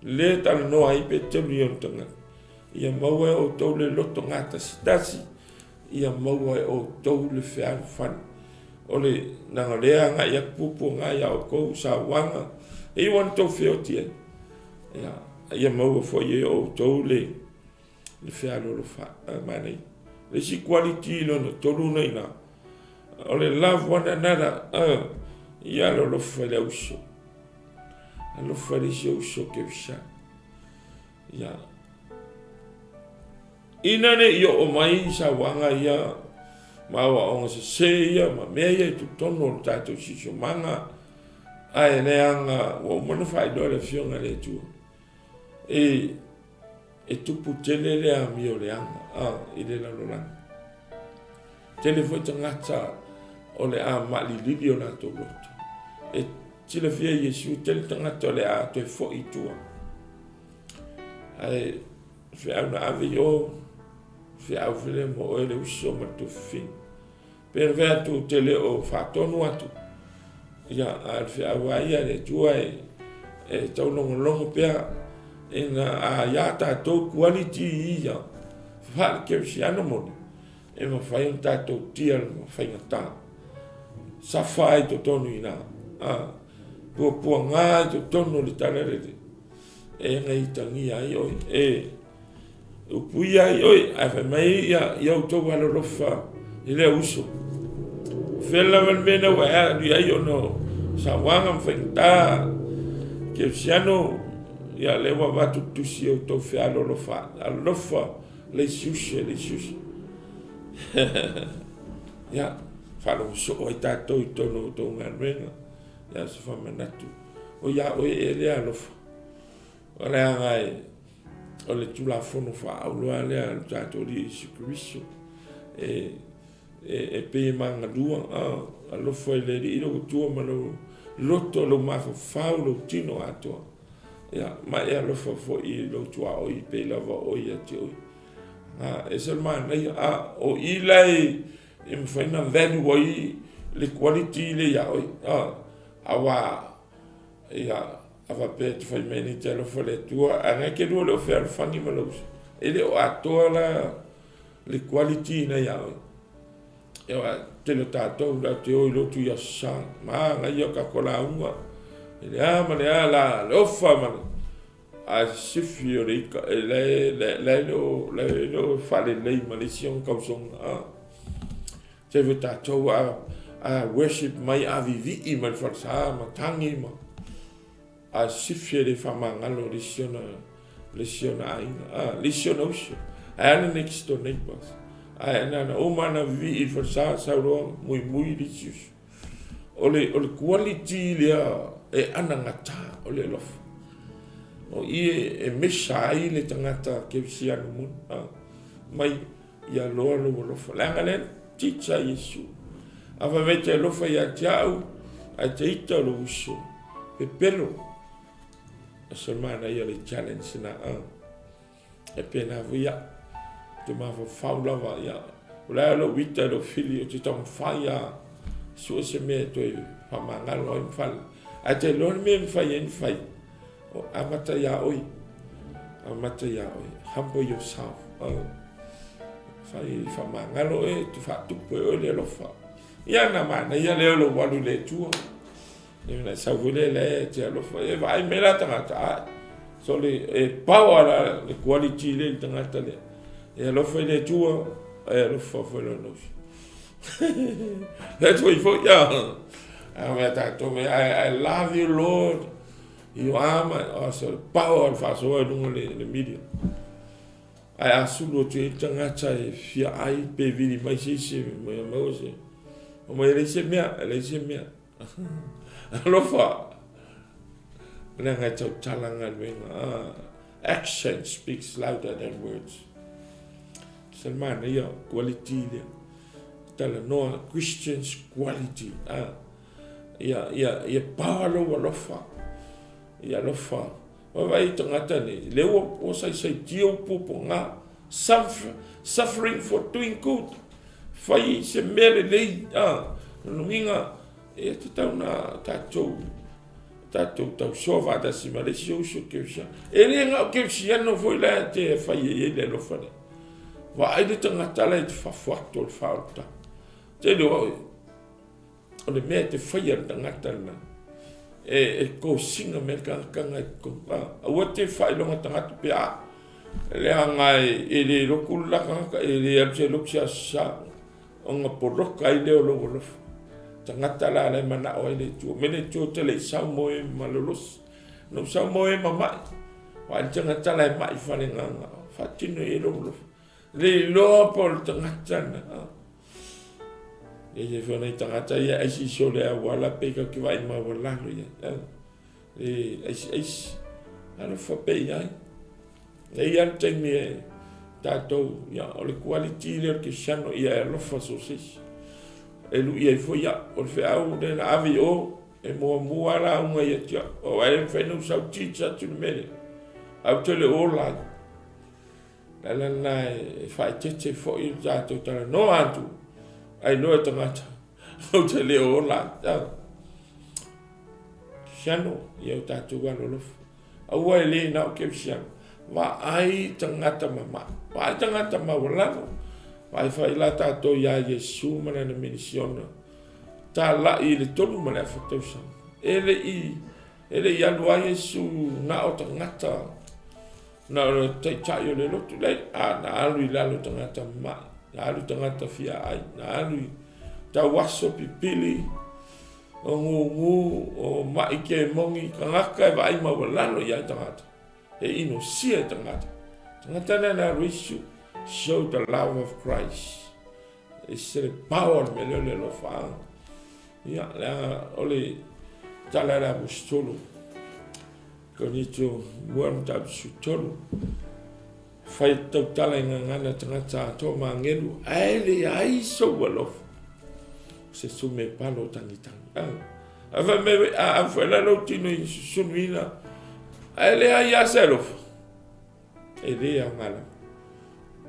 Speaker 1: Le talanoa ai Peteru i ona tagata. Ia maua e outou le loto gatasitasi, ia maua e outou le fealofani. O le leaga o lea e agai atu puapuaga ia outou sauaga, e iu lava ina outou feoti ai, ia, ia maua foi e outou le fealolofa. Manaia. Le isi quality lona tolu lena i ina, o le love one another, ia alolofa i le auso, alofa i le isi uso kerisiano. Ia. Ina ne i oo mai sauaga ia ma aoaoga sesē ia ma mea ia i totonu o le tatou siosiomaga, ae leaga ua uma ona faailoa e le Afioga i le Atua, e, e tupu tele le amio leaga a, i le lalolagi. Tele foi tagata o le a maalilili o latou loto. E silafia e Iesu tele tagata o le a toe foi i tua. Ae feau na ave i o, feau foi lea mo oe le uso ma le tuafafine. Pe na fai atu ou te le o faatonu atu, ia, a o le feau lava ia a le Atua e, e taulogologo pea ina a iā tatou quality ia faale-kerisiano moni, e mafai ona tatou tia ma faigata. Safa ai totonu i ina, a, puapuaga ai totonu o le tala lelei, e gaitagia ai oe, e upuia ai oe, ae fai mai ia, ia outou alolofa i lea uso. O fea lava le mea na ua e alu i ai ona o sauaga ma faigata kerisiano, ia lea ua avatu le tusi ia outou fealolofa, alolofa le isi uso i le isi uso. Ia, faalogo soo ai tatou i totonu o outou galuega. Ia, se faamanatu, o ia oe ea lea alofa. O le aga e, o le Tulafono faaauro lava lea a lo tatou Alii Iesu Keriso, e, e, e pei e magalua, a, alofa i le Alii lou Atua ma lou loto, lou mafaufau, lou tino atoa. Ia, ma e alofa foi i lou tuaoi pei lava o oe ia te oe. A, e ese le manaia, a, o i la e, e mafai ona value ai le quality lea ia oe. A, aua, ia, a faapea e te fai mai nei te alofa i le Atua, ae na e te lua le o fealofani ma lou uso, e le o atoa la le quality na ia oe. Ia, tele o tatou latou te o i lotu i Aso Sa, manaia o tatou lauga, i le a ma le a la, le ofa ma le, ae sifi o le ita, e la e le o faalelei ma le isi ona tausoga. A. Tele foi tatou a, a worship mai a vivii mai le falesa ma tagi ma, ae sifi e le faamagalo le isi ona, le isi ona aiga, a, le isi ona uso. Ae a le next door neighbors. Ae na ona uma ona vivii i le falesa, sau loa muimui le isi uso. O le, o le quality lea e anagata o le alofa. O i e, e mesa ai le tagata kerisiano moni. A, mai ia loa lou alofa. Leaga lea teach a Iesu. A fai mai te alofa ia te au, ae te ita o lou uso. Pepelo. E se manaia le challenge na. E pēnā foi ia. Te mafaufau lava ia. O le a lou ita i lou fili o te taumafai a sue se mea e toe faamagalo ai ma fale. Ae te iloa le mea e mafai ai ona fai. O amata iā oe. Amata iā oe. Humble yourself. Oh. Fai faamagalo oe, te faatupu e oe le alofa. Ia na manaia lea o lou alu i le Atua. E na sau foi lea lea e te alofa. E vaai mai la tagata, a, so le, e power la le quality le le tagata lea. E alofa i le Atua, e alofa foi lona uso. That's what foi, ia. A mea tatou, I love you, Lord. You are my, oh, so power le faasoa i luga le, le media. Ae a sulu atu i ai le tagata e fia ai pe vili mai se isi e maua se. O mai e leai se mea, e leai se mea. Alofa! Leaga e tautala galuega. Ah, action speaks louder than words. Se le manaia quality lea. Talanoa Christians quality. Ah, ia, ia, ia power lou alofa. Ia alofa. Vaavaai i tagata nei, lea ua, ua saisaitia upu puapuaga. Suffer, suffering for doing good. Fai se mea lelei, a, lona uiga, e tatau ona tatou, tatou tausoa faatasi ma le isi uso kerisiano. E le na o kerisiano foi la e te fai ai ai le alofa lea. Vaai le tagata la i te fafo atu o le faaolataga. Tele o au, O le mea e te faia le tagata lena, e, e kosina mai le tagata na i totonu. Aua te faailoga tagata pe a, leaga e, e le lotu le la tagata, e le alu se lotu se aso sa, ona poloka ai lea o lou alofa. Tagata la la e manao ai le Atua. Me le Atua te le i sau mo e malolosi. Na ou sau mo e mama'i. Vaai le tagata la e ma'i faleagaga, faatino i ai lou alofa. Le iloa po o le tagata lena. E i ai foi nai tagata ia e aisi solo i auala pei tatou te vaai maualalo i ai. E aisiaisi, alofa pea i ai. E i ai lava le taimi e tatou, ia, o le quality lea o le kerisiano ia e alofa so o se isi. E lui ai foi au, o le feau lea na ave i o, e muamua lava lauga ia te au, aua e le mafai ona ou sau teach atu le mea lea, ae ou te le o ola ai. O le ala lena e faaeteete foi le tatou talanoa atu, ae iloa e tagata ou te le o ola ai. Kerisiano, ia o tatou alolofa. Aua e le na o kerisiano, vaai tagata mamae, vaai tagata maualalo, vaai foi la tatou iā Iesu ma lana minisiona, talai i le 3 ma le afa tausaga. E le i e le i alu ai Iesu na o tagata, na o le taitai o le lotu, leai, a na alu i lalo tagata mamae, na alu tagata fia ai, na alu i tauaso pipili, o gugu, o mai kemogi, tagata e vaai maualalo i ai tagata, e inosia e tagata. Tagata lea na alu Iesu, show the love of Christ. E se le power o le mea lea o le alofa. Ia, leaga o le tala a le Aposetolo, Korinito 1 mataupu 13, fai tautala i gagana tagata atoa ma agelu, ae leai sou alofa, se sume palo tagitagi. Ae fai mai, a ave foi la lou tino i susunuina, ae leai lava se alofa, e le aoga lava.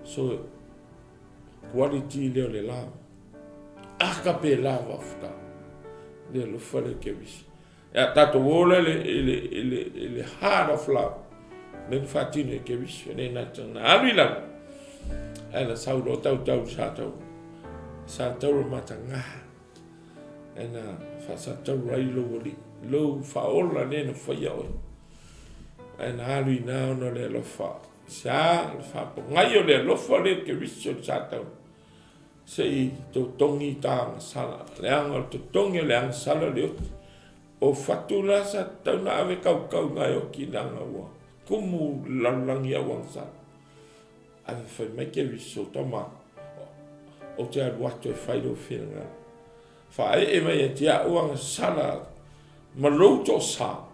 Speaker 1: So, quality lea o le love, agape love of God, le alofa lea kerisi. Ia tatou ola i le heart of love, lea na faatino e Keriso, le na na alu i lalo, ae na sau loa tautau sa tau, sa tau matagaha, ae na faasatauro ai lou alii, lou faaola lea na faia oe, ae na alu i na ona o le alofa. Sa le faapogai o le alofa lea Keriso sa tau, se i totogi ta agasala, leaga o le totogi o le agasala o le oti. O fatu la sa tatau ona ave kaukau e oti leaga ua tumu le lalolagi i au agasala. Ae fai mai Keriso, tama, ou te alu atu e fai lou finagalo. Faaee mai ia te au agasala ma lou toasa,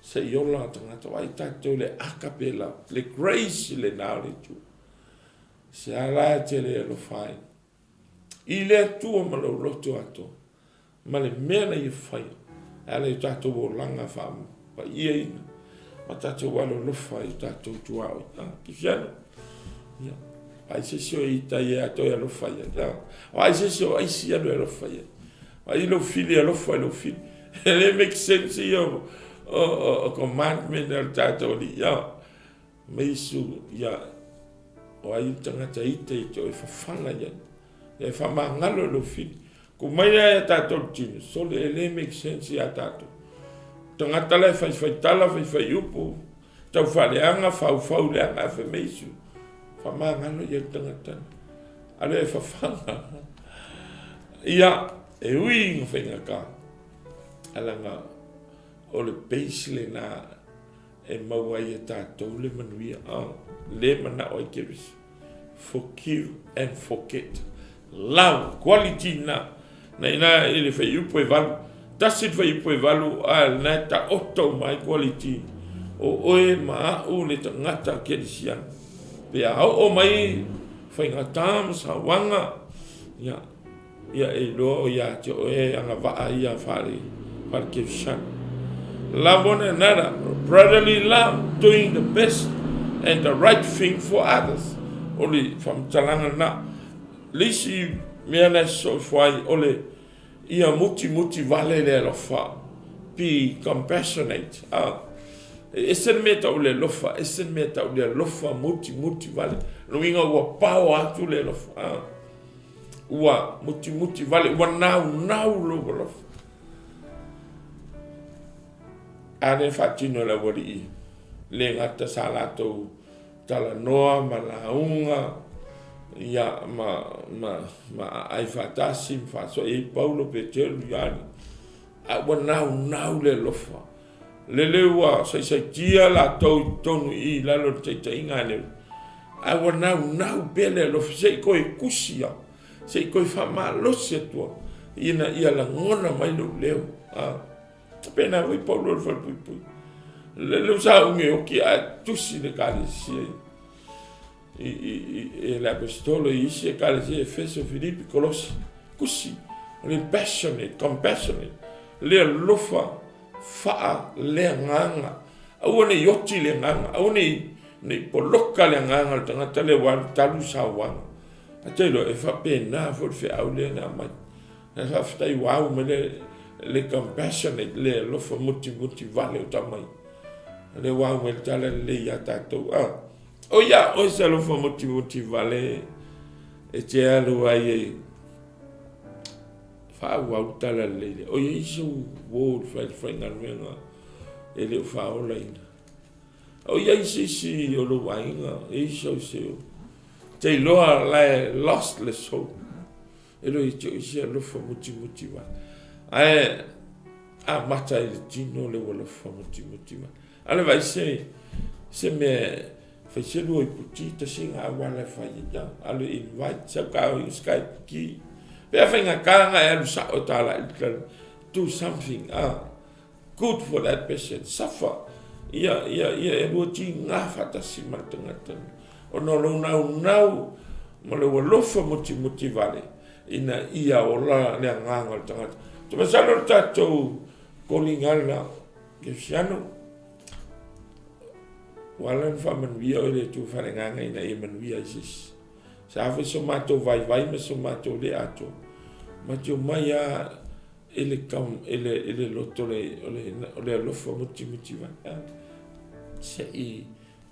Speaker 1: se i ola tagata. Vaai tatou le agape love, le grace lena o le Atua. Se a la e te le alofa ai i le Atua ma lou loto atoa ma le mea na ia faia, e ala i o tatou olaga faapaiaina ma tatou alolofa i o tatou tuaoi. Kisiano, ia, ai se isi o ita ia toe alofa ia. Ai se isi o aisi alu e alofa ia. Ai lou fili alofa i lou fili. E le make sense ia o commandment o le tatou alii. Ia, meisu, ia, o ai le tagata ita i te oe fafaga ia. Ia e faamagalo i lou fili. Ku mai ia tatou le tino, sole e le make sense ia tatou. Tagata la e faifai tala, faifai upu, tau faaleaga, faufau leaga, ae fai mai Iesu, faamagalo ia le tagata. Alu e fafaga. Ia, e ui ina faigata, alaga o le base lena e maua ai e tatou le manuia. Le manao ai Keriso. Forgive and forget. Love, quality na. Na ina i le fuaiupu e 8. 1 le fuaiupu e 8, a lena e taoto mai quality. O oe ma au le tagata kerisiano. Pe a oo mai faigata ma sauaga, ia, ia e iloa o ia te oe agavaa ia faale kerisiano. Love one another, brotherly love, doing the best and the right thing for others. O le faamatalaga lena. Le isi mea na e soifua ai, o le ia mutimuti vale le alofa. Be compassionate. E ese le mea tau le alofa, ese le mea tau le alofa mutimuti vale. Luiga ua pao atu le alofa. Ua mutimuti vale, ua naunau lou alofa. A le faatino e le aualii, le gata sa latou talanoa ma lauga, ia, ma aai faatasi, ma faasoa i ai Paulo, Peteru, Ioane, a ua naunau le alofa. Lele ua saisaitia latou i totonu i lalo o le taitaiga a le Ae ua naunau pea le alofa se i toe tusi lava, se i toe faamalosi atu lava ina ia lagona mai lou leo. A faapena foi Paulo i le falepuipui. Lele ua sauni e oti ae tusi i le ekalesia i le Aposetolo i isi ekalesia Efeso, Filipi, Kolosi, tusi o le passionate, compassionate, le alofa faaleagaga. Aua ne i oti le agaga, aua ne i poloka le agaga o le tagata lea ua alu talu sauaga. Ae te iloa e faapena foi le feau lea na aumai. Ae faafetai ua au mai le compassionate, le alofa mutimuti vale o tama ia. O lea ua au mai le tala lelei ia tatou. A, o ia oe se alofa mutimuti vale e te alu ai e faaauau le tala lelei lea. O i ai sou uo i le faigaluega e le o faaolaina. O i ai se isi o lou aiga, e i ai se te iloa la e lost le soul. E le o ia te oe se alofa mutimuti vale. Ae amata i le tino le ua alofa mutimuti vale. A le vaai se se mea fai se lua iputi tasi na auala e fai ai ia alu e invite sau ta o i Skype ki. Pe a faigata ona e alu sao e talai i le do something ah good for that person suffer ia ia ia e lua tiga faatasi ma le tagata ona o lou naunau ma lou alofa mutimuti vale ina ia ola le agaga o le tagata. Ou te masalo le tatou calling lena Kerisiano, ua ala ona faamanuia oe e le Atua faaleagaga ina ia manuia ai se isi. Sa foi so matou vaivai ma so matou le atoa, matou te omai lava i le, i le, i le loto o le alofa mutimuti vale. Se i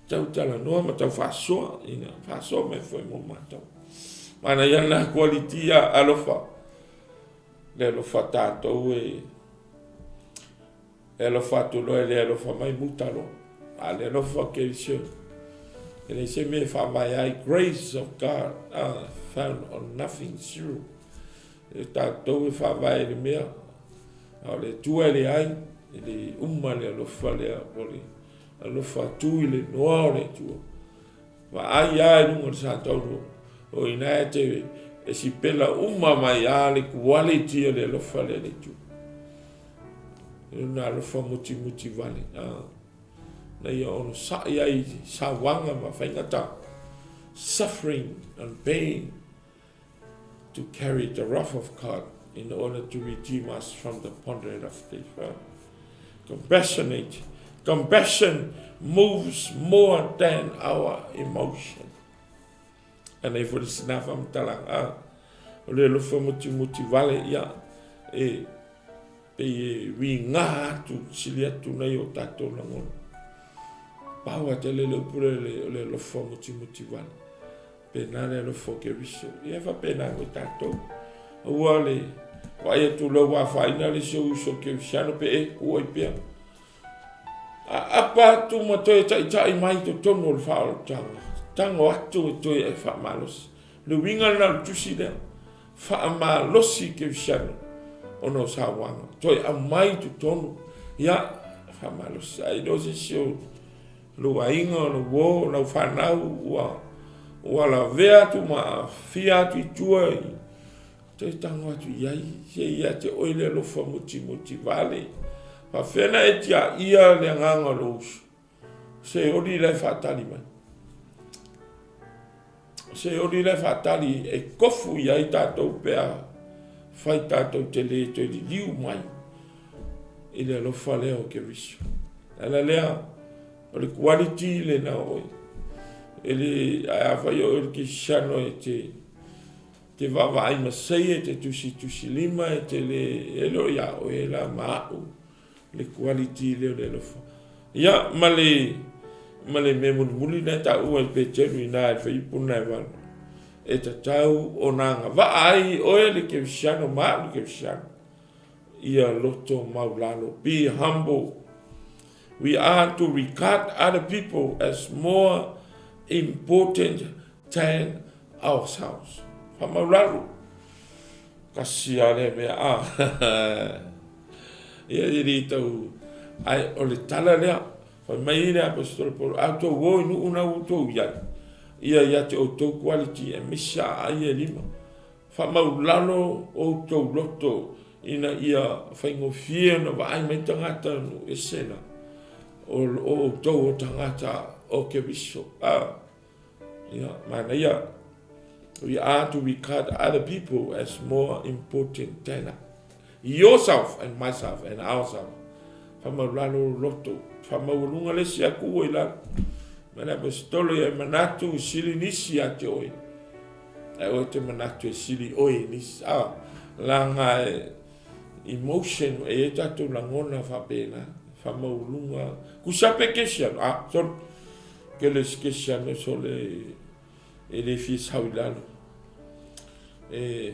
Speaker 1: tau talanoa ma tau faasoa, ina faasoa mai foi mo matou. Manaia lena quality alofa, le alofa tatou e E alofa atu loa e le alofa mai, muta loa. A le alofa o Keriso, e leai se mea e faavae ai. Grace of God are found on nothing, zero. E tatou e faavae i le mea, a o le Atua e leai, e le uma le alofa lea, o le alofa atu i le igoa o le Atua. Vaai lava i luga o le sa taulua, o i ina e te e sipela uma mai lava le quality o le alofa lea le Atua. E lona alofa mutimuti vale, na ia onosai ai i sauaga ma faigata, suffering and pain to carry the wrath of God in order to redeem us from the pondering of death. Compassionate. Compassion moves more than our emotion. Anei foi le sina faamatalaga, a, o le alofa mutimuti vale, ia, e pei e uiga atu, sili atu nai o tatou lagona. Paoa tele le upu lea o le alofa mutimuti vale. Pena le alofa o Keriso. Ia e faapena foi tatou. Aua le vaai atu loa ua afaina le isi ou uso kerisiano pe e ua i pea. Aapa atu ma toe taitai mai i totonu o le faaolataga. Tago atu e toe e faamalosi. Le uiga lena o le tusi lea. Faamalosi kerisiano ona o sauaga. Toe aumai i totonu. Ia, faamalosi. Ai loa se isi o lou aiga, o lou uo, o lau fanau ua ua lavea atu ma aafia atu i tua i toe tago atu i ai, se ia te oe le alofa mutimuti vale. Faafefea ona e tiaia le agaga o lou uso? Se oli la e faatali mai. Se oli la e faatali e kofu i ai tatou pe a fai tatou te le toe liliu mai i le alofa lea o Keriso. Le ala lea, o le quality lena o oe. E le, ae afai o oe o le Kerisiano e te, te vaavaai masei, e te tusitusilima, e te le, e le o ia oe la ma au le quality lea o le alofa. Ia, ma le, ma le mea mulimuli lena e taua e Peteru i ina i le fuaiupu lena e 8, e tatau ona agavaa ai oe le kerisiano ma au le kerisiano, ia loto maulalo, be humble. We are to regard other people as more important than ourselves. Faamaulalo. Tasi lava lea mea a. Ia e le tau ae o le tala lea. Fai mai le Aposetolo Paulo, a outou o i nuu na ua outou i ai. ia ia te outou quality aemaise aai e lima. Faamaulalo outou loto ina ia faigofie ona vaai mai tagata o nuu ese la o outou o tagata o Keriso. Ah, ia, manaia. We are to regard other people as more important than yourself and myself and ourselves. Faamaulalo loto, faamaualuga le isi aku ua i lalo. Ma le aposetolo ia e manatu e sili nisi ia te oe. Ae oe te manatu e sili oe i nisi. Ah, laga e emotion e i ai tatou lagona faapena. Faamaualuga. Kusa pe kesiano. Ah, sorry. Kele si kesiano sole e le fia sau i lalo. E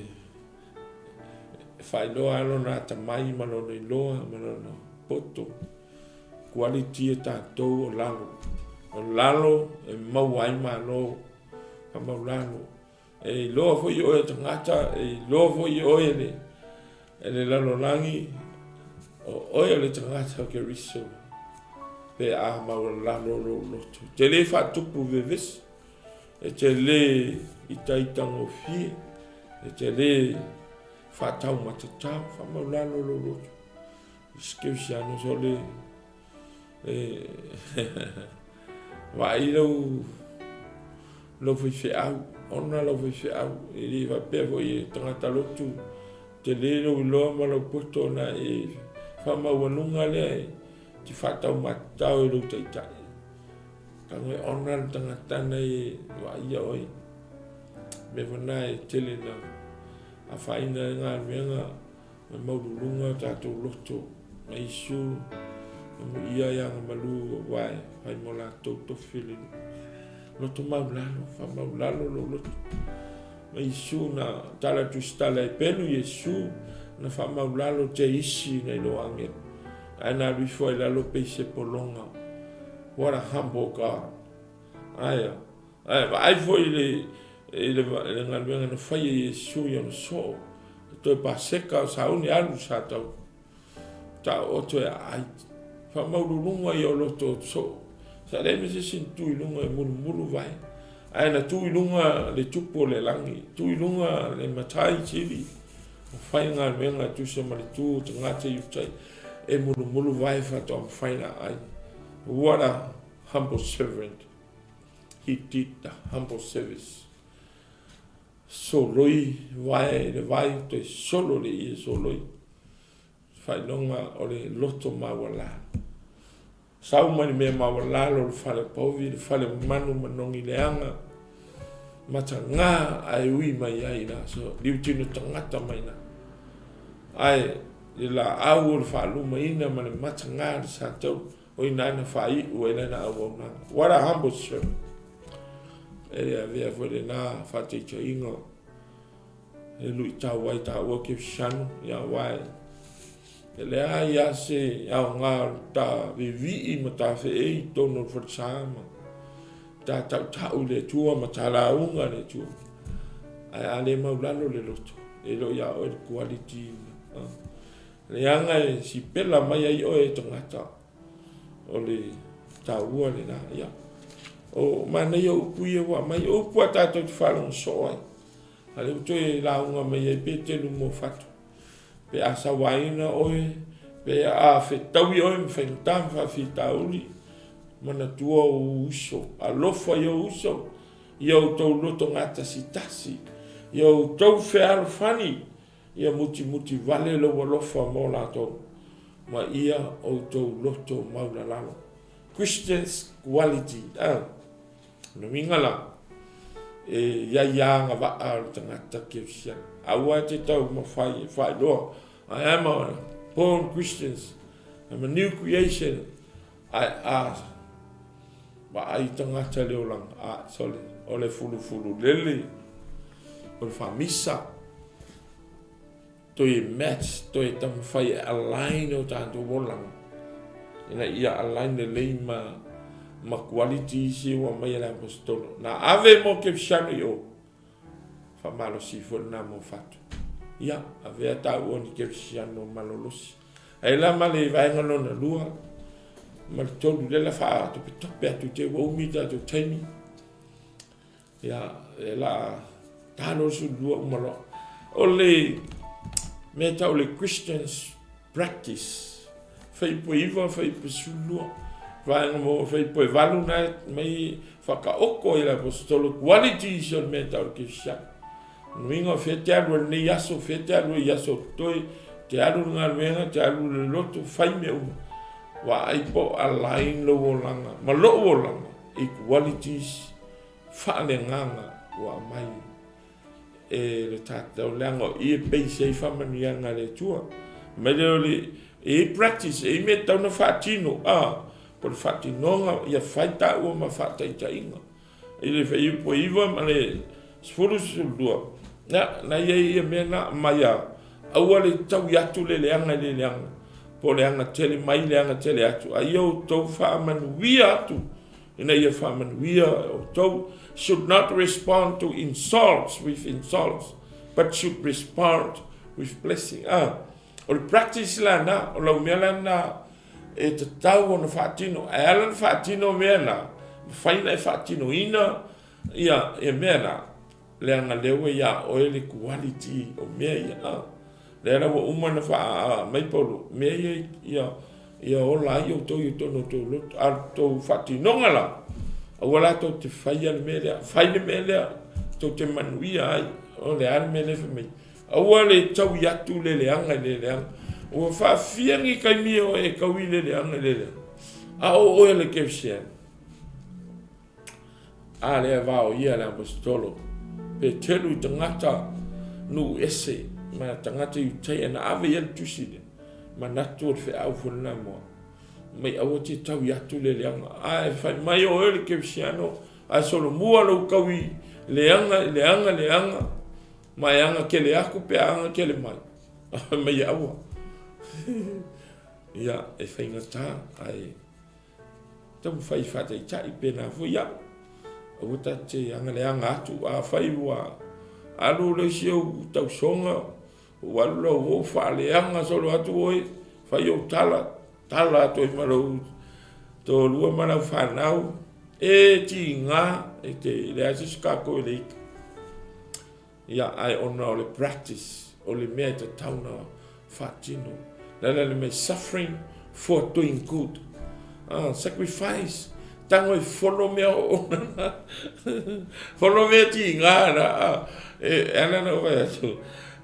Speaker 1: faailoa lona atamai ma lona iloa ma lona poto. Quality e tatou o lalo. O lalo e maua ai malo. Faamaulalo. E iloa foi oe e tagata, e iloa foi oe e le, e le lalolagi, o oe o le tagata o Keriso, pe a maualalo lou loto. Te le faatupu vevesi, e te le itaitagofie, e te le faataumatatao, faamaulalo lou loto. Sikeusiano sole e vaai lau lau faifeau, ona lau faifeau, e le faapea foi e tagata lotu, tele lou iloa ma lau poto ona e faamaualuga lea e te faataumatatao i lou taitai. Tago e ona le tagata na e vaaia oe. Mea foi na e tele na afaina ai galuega ma maualuluga o tatou loto ma Iesu amuia e agamalu aua e fai mo latou tofi le loto maulalo, faamaulalo lou loto. Ma Iesu na tala tusitala e pelu Iesu na faamaulalo te isi na ilo agelo. Ae na alu ifo ai lalo pei se pologa. What a humble God. Aia. Ae vaai foi i le, i le, i le galuega na fai e Iesu i ona soo. E toe paseka o sauni alu sa tau taooto e aai. Faamaululuga ia o loto o soo. Sa leai ma se isi na tu i luga e mulumulu vae. Ae na tu i luga le tupu o le lagi, tu i luga le matai sili. Ma fai galuega e tusa ma le tu o tagata i utai e mulumulu vae faatoa mafai ona aai. What a humble servant. He did the humble service. Soloi vae i le vai, toe solo le ie soloi. Faailoga o le loto maualalo. Sau mai le mea maualalo le fale povi, le fale manu manogi leaga, mataga ae ui mai ai la so liutino tagata mai la. Ae le laau o le faalumaina ma le mataga o le satau O i ina na faaiu ai lana auaunaga. What a humble servant. E le avea foi lena faataitaiga e luitau ai taua Kerisiano, ia aua e leai lava se aoga o le ta vivii ma ta feei i totonu o le falesa ma ta tautau i le Atua ma ta lauga i le Atua. Ae a le maulalo le loto, e le o ia oe le quality. Leaga e sipela mai ai oe e tagata o le taua lena. Ia, o manaia upu ia ua aumai, o upu a tatou te faalogo soo ai. A lea ua toe lauga mai ai Petelu mo fatu. Pe a sauaina oe, pe a fetaui oe ma faigata ma faafitauli, manatua ou uso, alofa i ou uso, ia outou loto gatasitasi, ia outou fealofani, Ia mutimuti vale lou alofa mo latou, ma ia outou loto maulalalo. Christian's quality. Ah, lona uiga la, e i ai lava agavaa o le tagata kerisiano. Aua e te taumafai e faailoa, I am a born Christians, I'm a new creation. Ae a vaai tagata i le olaga, a, sole, o le fulufulu lele, o le faamisa, toe match, toe taumafai e align o tatou olaga, ina ia align lelei ma, ma quality isi ua aumai e le Aposetolo. Na ave mo Kerisiano i o, faamalosi foi lena mo fatu. Ia, avea taua ni Kerisiano malolosi. Ae la ma le vaega lona lua ma le tolu, lea la faatopetope atu te ua umi tatou taimi. Ia, e la ta loa le 12 uma loa. O le mea tau le Christian's practice, Fuaiupu e 9, fuaiupu e 12, vaega mo fuaiupu e 8 na mai whakaoko i le aposetolo qualities o le mea tau le kerisiano. Nuiga o fea te alu e lenei aso, fea te alu e i aso toe, te alu le galuega, te alu le lotu, fai mea uma. Vaai po o align lou olaga ma lou olaga i qualities faaleagaga ua aumai e le tatou leaga o i e base ai faamanuiaga a le Atua. Mai le o le e i ai practice, e i ai mea e tatau ona faatino, a po o le faatinoga ia fai taua ma faataitaiga. I le fuaiupu e 9 ma le 10, 12, ia, na i ai ia mea na aumai a aua le taui atu le leaga i le leaga, po o le aga tele mai le aga tele atu, a ia outou faamanuia atu ina ia faamanuia outou. Should not respond to insults with insults, but should respond with blessing. Ah, o le practice la na, o lau mea la na e tatau ona faatino. Ae ala ona faatino mea na, mafai ona e faatinoina ia, ia mea na, leaga lea ua ia oe le quality o mea ia. Ah. Lea la ua uma ona faa mai Paulo, mea ia ia ia ola ai outou i totonu o outou loto. A o le tou faatinoga la, aua la tou te faia le mea lea, fai le mea lea tou te manuia ai. O le a le mea lea fai mai? Aua le taui atu le leaga i le leaga. Ua faafia ni taimi o e taui le leaga i le leaga. A o oe le kerisiano. A lea vaoia le Aposetolo Peteru i tagata nuu ese ma tagata Iutaia na ave i ai le tusi lea, manatu o le feau foi lena moa mai aua te taui atu le leaga. Ae fai mai o oe le kerisiano, ae solomua lou taui leaga i leaga leaga, ma e aga tele atu pe a aga tele mai. Fai mai aua. Ia, e faigata, ae Taumafai e faataitai pēnā foi au. Aua ta te agaleaga atu, afai ua alu le isi ou tausoga, ua alu lau uo faaleaga solo atu oe, fai ou tala, tala atu ai ma lou toalua ma lau fanau, e tiga, e te leai se isi o tatou e le ita. Ia, ae ona o le practice, o le mea e tatau ona faatino. Le ala le mea suffering for doing good. Ah, sacrifice. Tango e fono mea o ona. Fono mea tiga na. Ah, e, e ala na fai atu.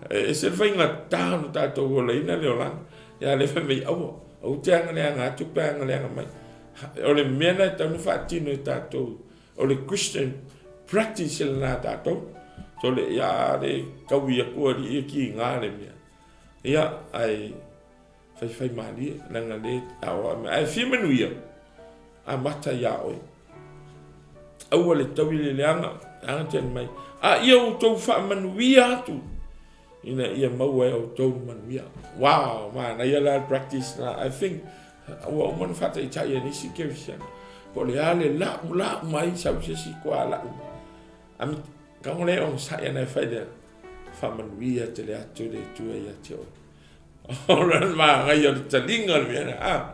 Speaker 1: E se faiga tā ona tātou olaina le olaga. Ia le fai mai aua. Aua te aga le aga atu pe aga le aga mai. O le mea na e tatau ona faatino e tātou O le Christian practice lena a tatou. So le ia le kaui aku alii e ki ngā le mea. Ia, ai whaiwhai mālie, leaga le aoa mea. Ai fia manuia, a mata ia oe. Aua le taui le leaga, leaga tele mai. A ia outou faamanuia atu, ina ia maua e outou le manuia. Wow, manaia la le practice na. I think ua uma ona faataitai e nisi kerisiano. Po o le a le lau lau mai sau se isi toa lau. Ami tago le onosai ana e fai lea. Faamanuia tele atu le Atua ia te oe. O le manaia o le taliga o le mea lea. Ah.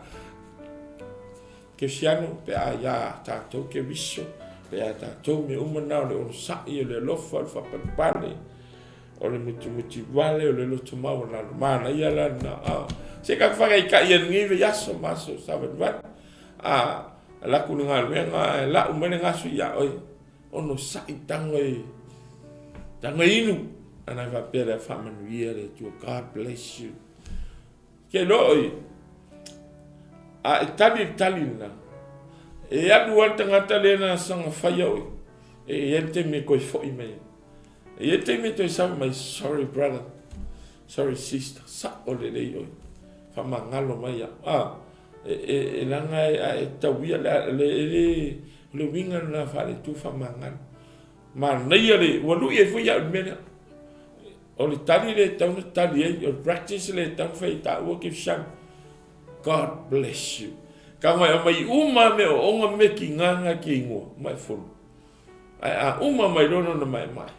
Speaker 1: Kerisiano pe a iā tatou keriso, pe a tatou mea uma na o le onosai, o le alofa, o le faapalepale, o le mutimutī vale, o le loto maualalo. Manaia la lena. Ah. Se ka whakaitai e lenei vaiaso ma aso savalivali. A laku le galuega ae lau mai le gasu ia oe. Onosai tago e tago e inu. Ana e faapea lea faamanuia le Atua. God bless you. Ke loa oi, a e tali le tali lena, e alu lava le tagata lea na saga faia oe, e i ai le taimi e toe foi mai ai. E i ai le taimi e toe sau mai, sorry brother, sorry sister, sao lelei oe, faamagalo mai au. A, e, e, e leaga e, a e tauia le, le, e le, o le uiga lena faale-Atua faamagalo. Manaia le, ua lui ai foi au i le mea lea. O le tali lea e tatau ona tali ai, o le practice lea e tatau ona fai ai taua kerisiano. God bless you. Ka mai aumai uma mea ooonga me tiga ke ingoa, ma e fono. Ae a uma mai loa lona maemae,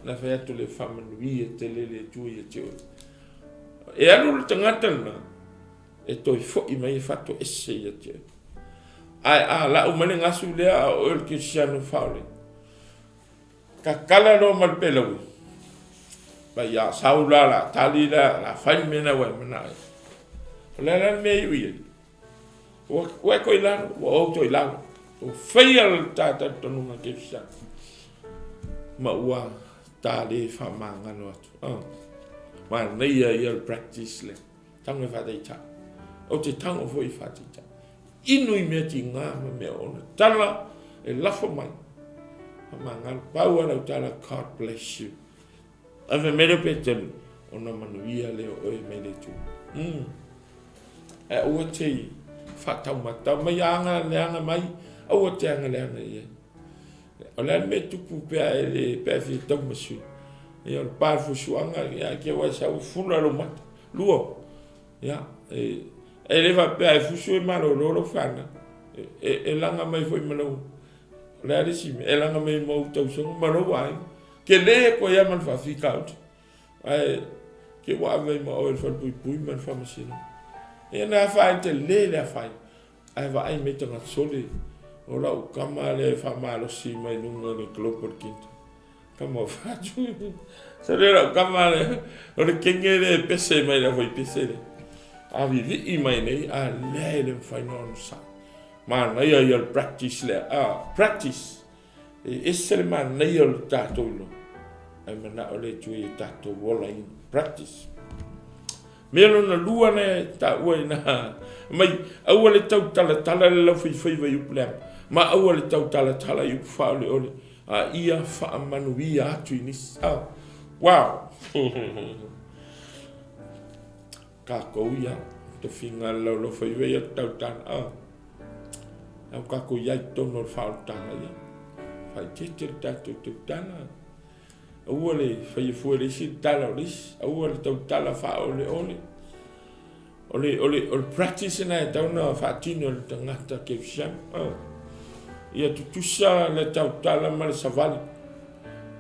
Speaker 1: na fai atu le faamanuia tele le Atua ia te oe. E alu le tagata lena, e toe foi mai e faatoese ia te oe. Ae a lau mai le gasu lea a oe o le kerisiano faaole. Tatala loa ma le peleue, ma ia sau la, la tali la, la fai le mea lena ua e manao i ai. O le a la le mea e iu i ai? Ua, ua e toe i lalo, ua ou toe i lalo. Ua faia le ta talitonuga kerisiano ma ua ta le faamagalo atu. Oh. Manaia ia le practice lea. Tago e faataitai. Ou te tago foi e faataitai. Inu i mea tiga ma mea oona. Tala e lafo mai. Faamagalo. Pau lava lau tala, God bless you. Ae fai mai lea o Peteru, ona manuia lea o oe mai le Atua. Mm. Ae aua te i faataumatau mai aga leaga mai, aua te aga leaga i ai. O le a le mea e tupu pe a e le, pe a e fia tau ma sui. Ia, o le pa o le fusuaga, ia, ke ua e sau fula lou mata. Lua. Ia, e, e le faapea e fusu e malolo lau fanau. E, e, e laga mai foi ma lau, o le a le isi mea, e laga mai ma ou tausoga ma lou aiga. Tele koe ia ma le faafitauli. Ae ke ua ave ai ma oe i le falepuipui ma le faamasinoga. Ia na afaina tele le afaina. Ae vaai mai tagata sole, o lau tama lea e faamalosi mai luga o le Global Kingdom. Tama o Fatu. Sole lau tama lea, o le kenge lea e pese mai le aufaipese lea. A vivii mai nei, a lea e le mafai ona onosai. Manaia ia le practice lea. Ah, practice. E ese le manaia o le tatou iloa, ae manao le Atua ia tatou olaina. Practice. Mea lona lua lea e taua ina mai, aua le tautalatala le laufaifaiva i upu leaga, ma aua le tautalatala i upu faaoleole, a ia faamanuia atu i nisi. Oh, wow! Tatou ia, tofiga le laulaufaiva ia le tautala. Oh. Au tatou i ai totonu o le faaolataga ia. Faaeteete le tatou tautala. Aua le faia fua e le isi le tala o le isi. Aua le tautala faaoleole. O le, o le, o le practice lena e tatau ona faatino e le tagata kerisiano. Oh. Ia tutusa le tautala ma le savali.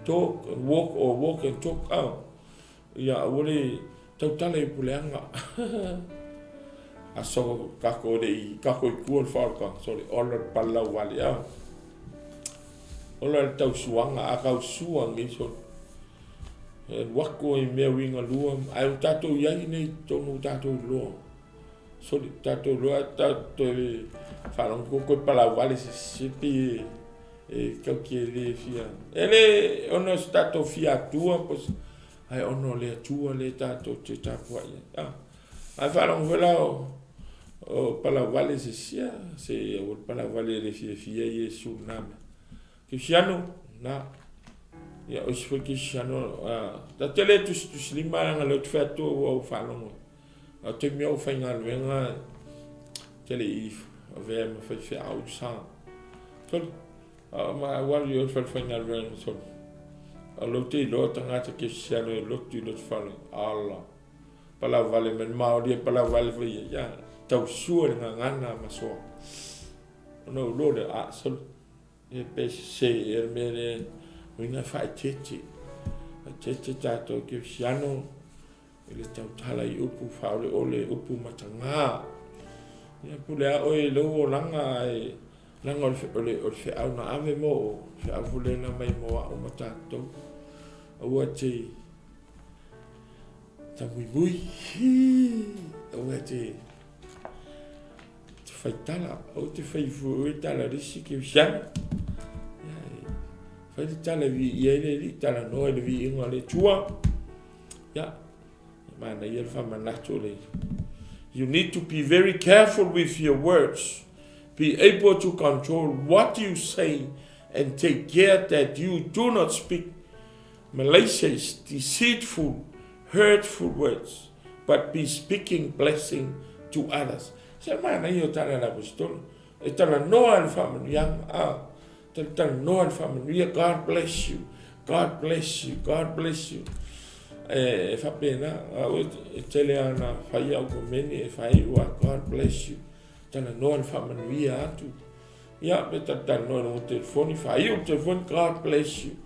Speaker 1: Talk and walk or walk and talk. Oh. Ia aua le tautala i upu leaga. Aso tatou e le i tatou i tua le faaolataga, sole, ola le palau vale a. Ola le tausuaga, a tausua nei sole. E alu atu ai mea uiga lua, ae ua tatou i ai nei i totonu ua tatou iloa. Sole, tatou iloa tatou toe faalogo toe palau vale se isi pei e E tau te le fia, e le ona o se tatou fia Atua po o se, ae ona o le Atua lea tatou te tapuai ai. Ah, ae faalogo foi la o, o palavale se isi, ah, se aua le palavale e le fiafia Iesu i lena mea. Kerisiano, na, ia o isi foi kerisiano, ah, ta te le tusitusilima leaga o lea ou te fai atu ua ou faalogo ai. A o taimi o faigaluega te le i avea ma faifeau sa. Sole, a ma au alu i o i fale faigaluega sole. A lou te iloa tagata kerisiano e lotu i lotu fale. Ala. Palau vale mai le maoli e palau vale foi ia. Ia, tausua le gagana ma soa. Ona ou iloa lea, a, sole. E pe sese ea le mea lea, uiga faaeteete. Faaeteete tatou kerisiano i le tautala i upu faaoleole, upu mataga. Ia pule lava oe i lou olaga ae leaga o le, o le, o le feau na ave mo oe, feau foi lea na aumai mo au ma tatou. Aua te tamuimui, aua te te fai tala, aua te fai fua tala a le isi kerisiano. Ia, e fai le tala e viia ai le Alii, talanoa i le viiga o le Atua. Ia, e manaia le faamanatu o le You need to be very careful with your words. Be able to control what you say and take care that you do not speak malicious, deceitful, hurtful words, but be speaking blessing to others. Se manaia o tala a le Aposetolo. E talanoa i le faamanuiaga. Ah, talanoa i le faamanuia. God bless you. God bless you. God bless you. E, e faapena, au e tele ana fai au komeni e fai ua God bless you. Talanoa i le faamanuia atu. Ia, pe talanoa i luga telefoni, faaiu le telefoni, God bless you.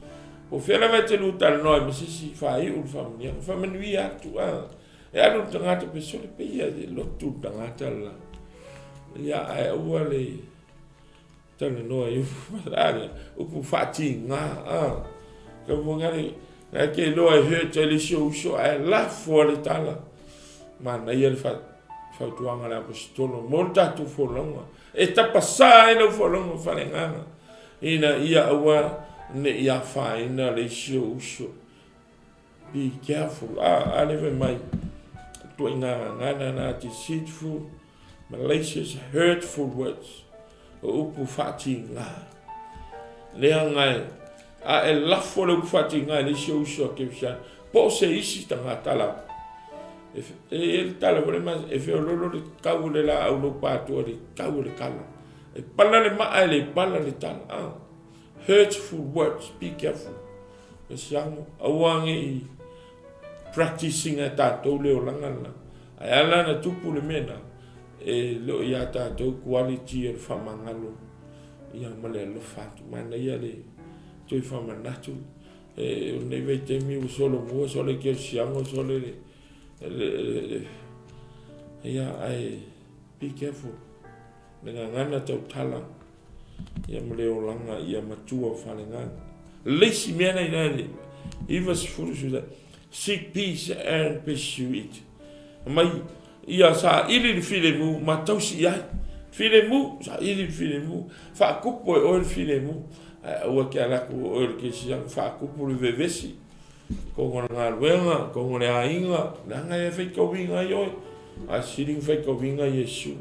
Speaker 1: Po o fea lava e te lua talanoa ai ma se isi, faaiu le faamanuiaga, faamanuia atu. Ah. E alu le tagata pe sole pe ia e lotu le tagata le la. Ia, ae aua le talanoa i upu, upu faatiga. Ah. Kaufagale, na e te iloa e hurt ai le isi ou uso, ae lafo le tala. Manaia le fautuaga a le Aposetolo mo le tatou folauga. E tapasā ai lau folauga faaleagaga, ina ia aua ne i afaina le isi ou uso. Be careful. A le fai mai, ituaiga gagana na, deceitful, malicious, hurtful words. O upu faatiga. Leaga e, a e lafo le upu faatiga i le isi ou uso a kerisiano, po o se isi tagata lava. E i ai le tala foi lea, e feoloolo le tau o le laau laupātoa i le tau o le tala. E pala le maa e le pala le tala. Hurtful words, be careful. E siago, aua ne i practicing e tatou le olaga lena. Ae ala na tupu le mea na, e le o ia tatou quality o le faamagalo ia ma le alofa atu. Manaia le toe faamanatu. E, o lenei vaitaimi ua solomua, sole kerisiano, sole le, ia, ae be careful. Le gagana tautala ia ma le olaga ia matua faaleagaga. Le isi mea na ina le 90 seek peace and pursue it. Mai ia saili le filemu ma tausi i ai. Filemu, saili le filemu, faakupu e oe le filemu. Ae aua te alu atu o oe o le kerisiano faakupu le vevesi. Totonu o le galuega, totonu o le aiga, leaga e faitauina ai oe. Ae sili ona faitauina Iesu.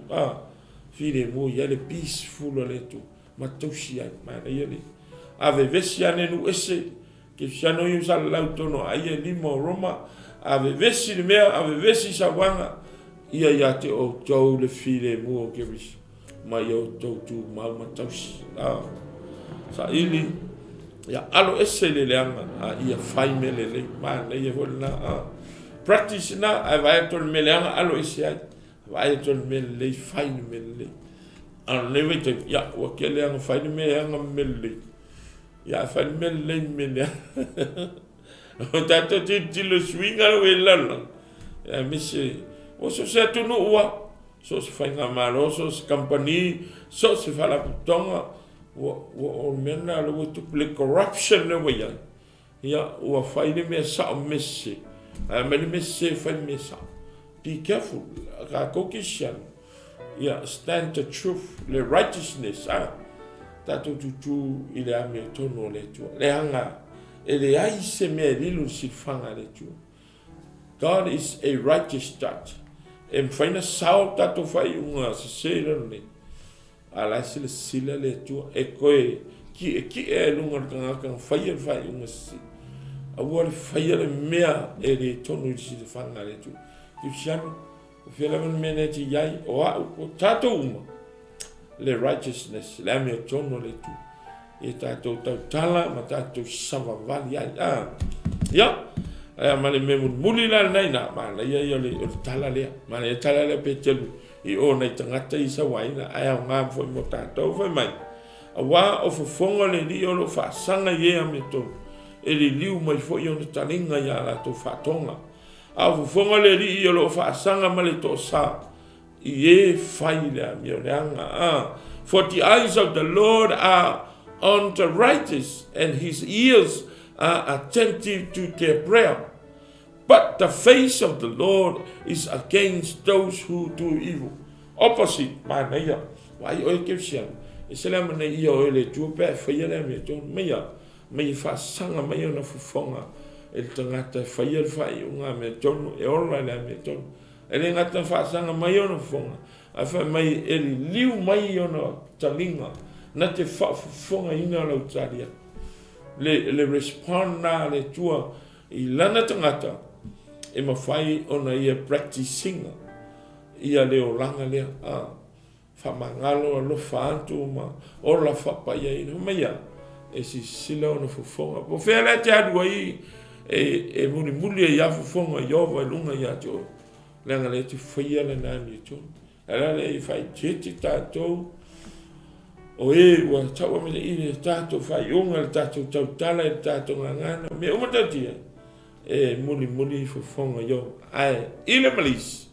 Speaker 1: Filemu i ai le peaceful a le Atua ma tausi ai. Manaia le a vevesi ane nuu ese kerisiano ia ua salalau i totonu o Aia e lima o Roma, a vevesi le mea, a vevesi sauaga, ia ia te outou le filemu o Keriso ma ia outou tumau ma tausi. Saili ia alo ese i le leaga, a ia fai mea lelei. Manaia foi lena. Practice na, ae vaai atu o le mea leaga, alo ese ai. Vaai atu o le mea lelei, fai le mea lelei. A o lenei vaitaimi, ia, ua tele lava ina fai le mea leaga ma mea lelei. Ia, ae fai le mea lelei ma mea leaga. O tatou tilotilo i suiga ua i ai le lalolagi, aemaise ua so o se atunuu lava, so o se faigamalo, so o se kamupani, so o se faalapotopotoga, ua o le mea lena lea ua tupu, le corruption lea ua i ai. Ia, ua fai le mea sao ma mea sese, ae aumai le mea sese fai le mea sao. Be careful, tatou kerisiano, ia stand the truth, le righteousness, a tatou tutū i le amiotonu o le Atua. Leaga e leai se mea e lilo i le silafaga a le Atua. God is a righteous judge. E mafai ona sao tatou faaiuga sese i lalo nei, A la e silasila le Atua e toe kiʻekiʻe ai i luga o le tagata na faia le faaiuga sese. Aua le faia le mea e le tonu i le silafaga a le Atua. Kerisiano, o fea lava le mea na e te i ai, o au, o tatou uma, le righteousness, le amiotonu a le Atua. Ia tatou tautala ma tatou savavali ai. Ia, ae ma le mea mulimuli la lena ina, manaia ia o le tala lea. Manaia le tala lea Peteru i o nai tagata i sauaina, ae aoga foi mo tatou. Fai mai, auā o fofoga o le Alii o lo o faasaga i e amiotonu, e liliu mai foi ona taliga i a latou faatoga. A o fofoga o le Alii o lo o faasaga ma le toasa i e fai le amio leaga. For the eyes of the Lord are on the righteous, and his ears are attentive to their prayer. But the face of the Lord is against those who do evil. Opposite, manaia. Vaai oe kerisiano, e se le amanaia oe e le Atua pe a e faia le amiotonu. Mai a, mai e faasaga mai ona fofoga e le tagata e faia le faaiuga amiotonu, e ola i le amiotonu. E le gata ina faasaga mai ona fofoga, ae fai mai e liliu mai ona taliga na te faafofogaina lau tali atu. Le, le respond na a le Atua i lana tagata e mafai ona ia practice ina ia le olaga lea. A, faamagalo, alofa atu ma ola faapaiaina. Fai mai ia, e silasila ona fofoga. Po o fea la e te alu ai e mulimuli ai lava fofoga o Ieova i luga ia te oe, leaga o lea e te faia lana amiotonu. Ae la lea ia faaeteete tatou o e ua tau amata i le tatou faaiuga, le tatou tautala, i le tatou gagana, mea uma tautia, e mulimuli fofoga o Ieova. Ae i le malisi,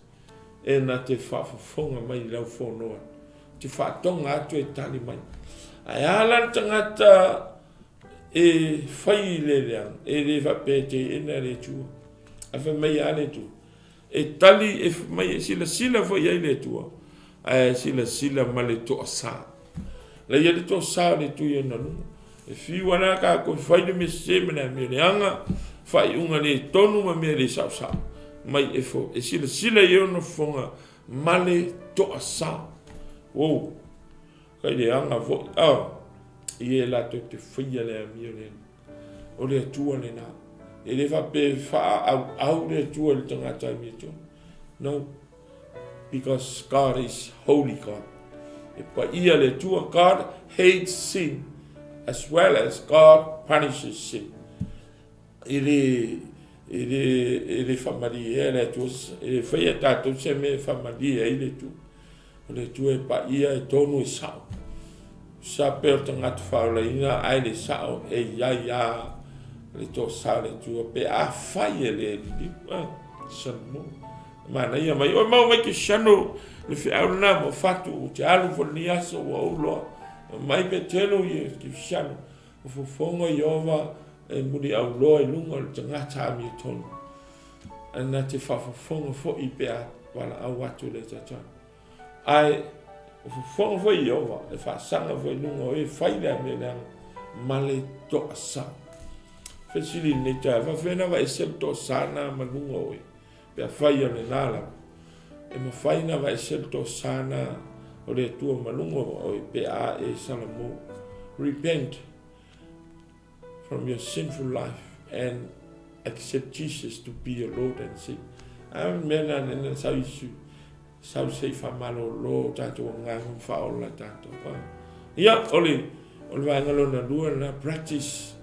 Speaker 1: e na te faafofoga mai i lau fonoa, te faatoga atu e tali mai. Ae a la le tagata E fai i le leaga, e le faapea e teena e le Atua. Ae fai mai a le Atua, e tali e mai e silasila foi i ai le Atua, ae silasila ma le toasa. La i ai le toasa o le Atua i ona luga. E fiu lava la tatou e fai le mea sese ma le amio leaga, faaiuga le tonu ma mea le saosao, mai e, fo, e silasila i ai ona fofoga ma le toasa. Uou, kai leaga foi, ah, i e latou te faia le amio leaga. O le Atua lena. E le faapea e faaauau le Atua i le tagata amiotonu. No, because God is holy God. E paia le Atua. God hates sin as well as God punishes sin. E le e le e le faamalie le Atua, e le faia tatou se mea e faamalie ai le Atua. O le Atua e paia, e tonu, e sao. Sa pea o le tagata faaolaina ae le sao e i ai a le toasa o le Atua pe afai e le liliu. Ah, Salmo. Manaia mai. Oi mau mai ke shano le feau lena mo fatu o te alu fo ni aso ua ou loa. Mai pe telo i ke shano. O fofoga Ieova e muliauloa i luga o le tagata amiotonu. Ae na te faafofoga foi pe a valaau atu le tatau. Ae o fofoga foi Ieova e faasaga foi i luga o e fai le amio leaga ma le toasa. Fesili i lenei taeao, faafefea na aveese le toasa na ma luga o oe? Pe afai o lena lava, e mafai ona aveese le toasa na o le Atua ma luga o oe pe a e salamo. Repent from your sinful life and accept Jesus to be your Lord and Savior. A o le mea lena lena sau Iesu, sau se i faamalolo o tatou agaga ma faaola tatou. Ia, o le, o le vaega lona lua lena, practice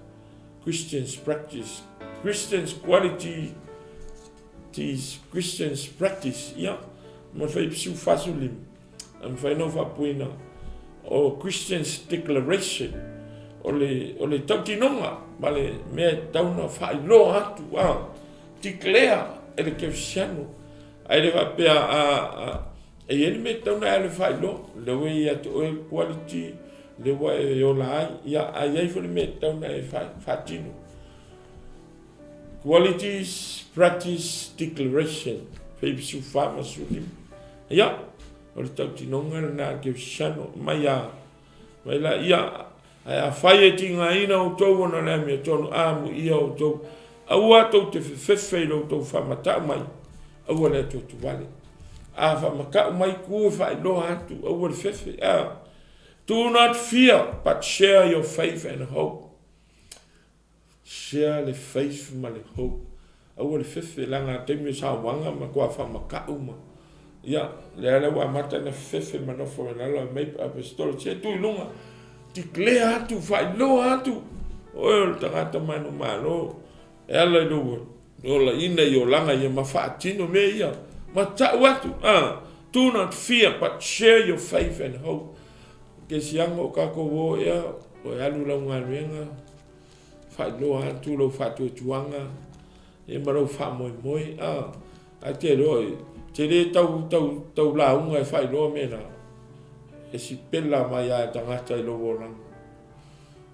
Speaker 1: Christians practice, Christians quality, Christians practice, ia, ma fai pisiu 45, a mafai ona faapuina o Christians declaration, o le, o le tautinoga ma le mea e tatau ona faailoa atu, a, declare e le kerisiano, ae le faapea a, a, e i ai le mea e tatau ona e alu e faailoa, le ua ia te oe quality, lea ua e ola ai, ia, a i ai foi le mea e tatau ona e faatino. Qualities, practice, declaration, Filipi 14 ma 15. Ia, o le tautinoga lena a Kerisiano, mai a, mai la, ia, ae afai e tigaina outou ona o le amiotonu, amuia outou, aua tou te fefefe i lo outou faamatau mai, aua le atuatuvale. A faamatau mai, tu e faailoa atu, aua le fefe, a. Do not fear, but share your faith and hope. Share le faith ma le hope. Aua le fefe, leaga a taimi o sauaga ma matua faamatau ma, ia, lea la ua amata ona fefefe ma nofo i lalo mai Apostolo, se tu i luga, declare atu, faailoa atu, oe o le tagata manumalo, e ala i lou olaina i olaga ia ma faatino mea ia, ma tau atu, ah, do not fear, but share your faith and hope. Kesiaga o tatou o ea, o e alu lau galuega, faailoa atu lou faatuatuaga, ia ma lou faamoemoe, a, ae te iloa, te le tau, tau, tau lauga e faailoa mea na, e sipela mai lava e tagata i lou olaga.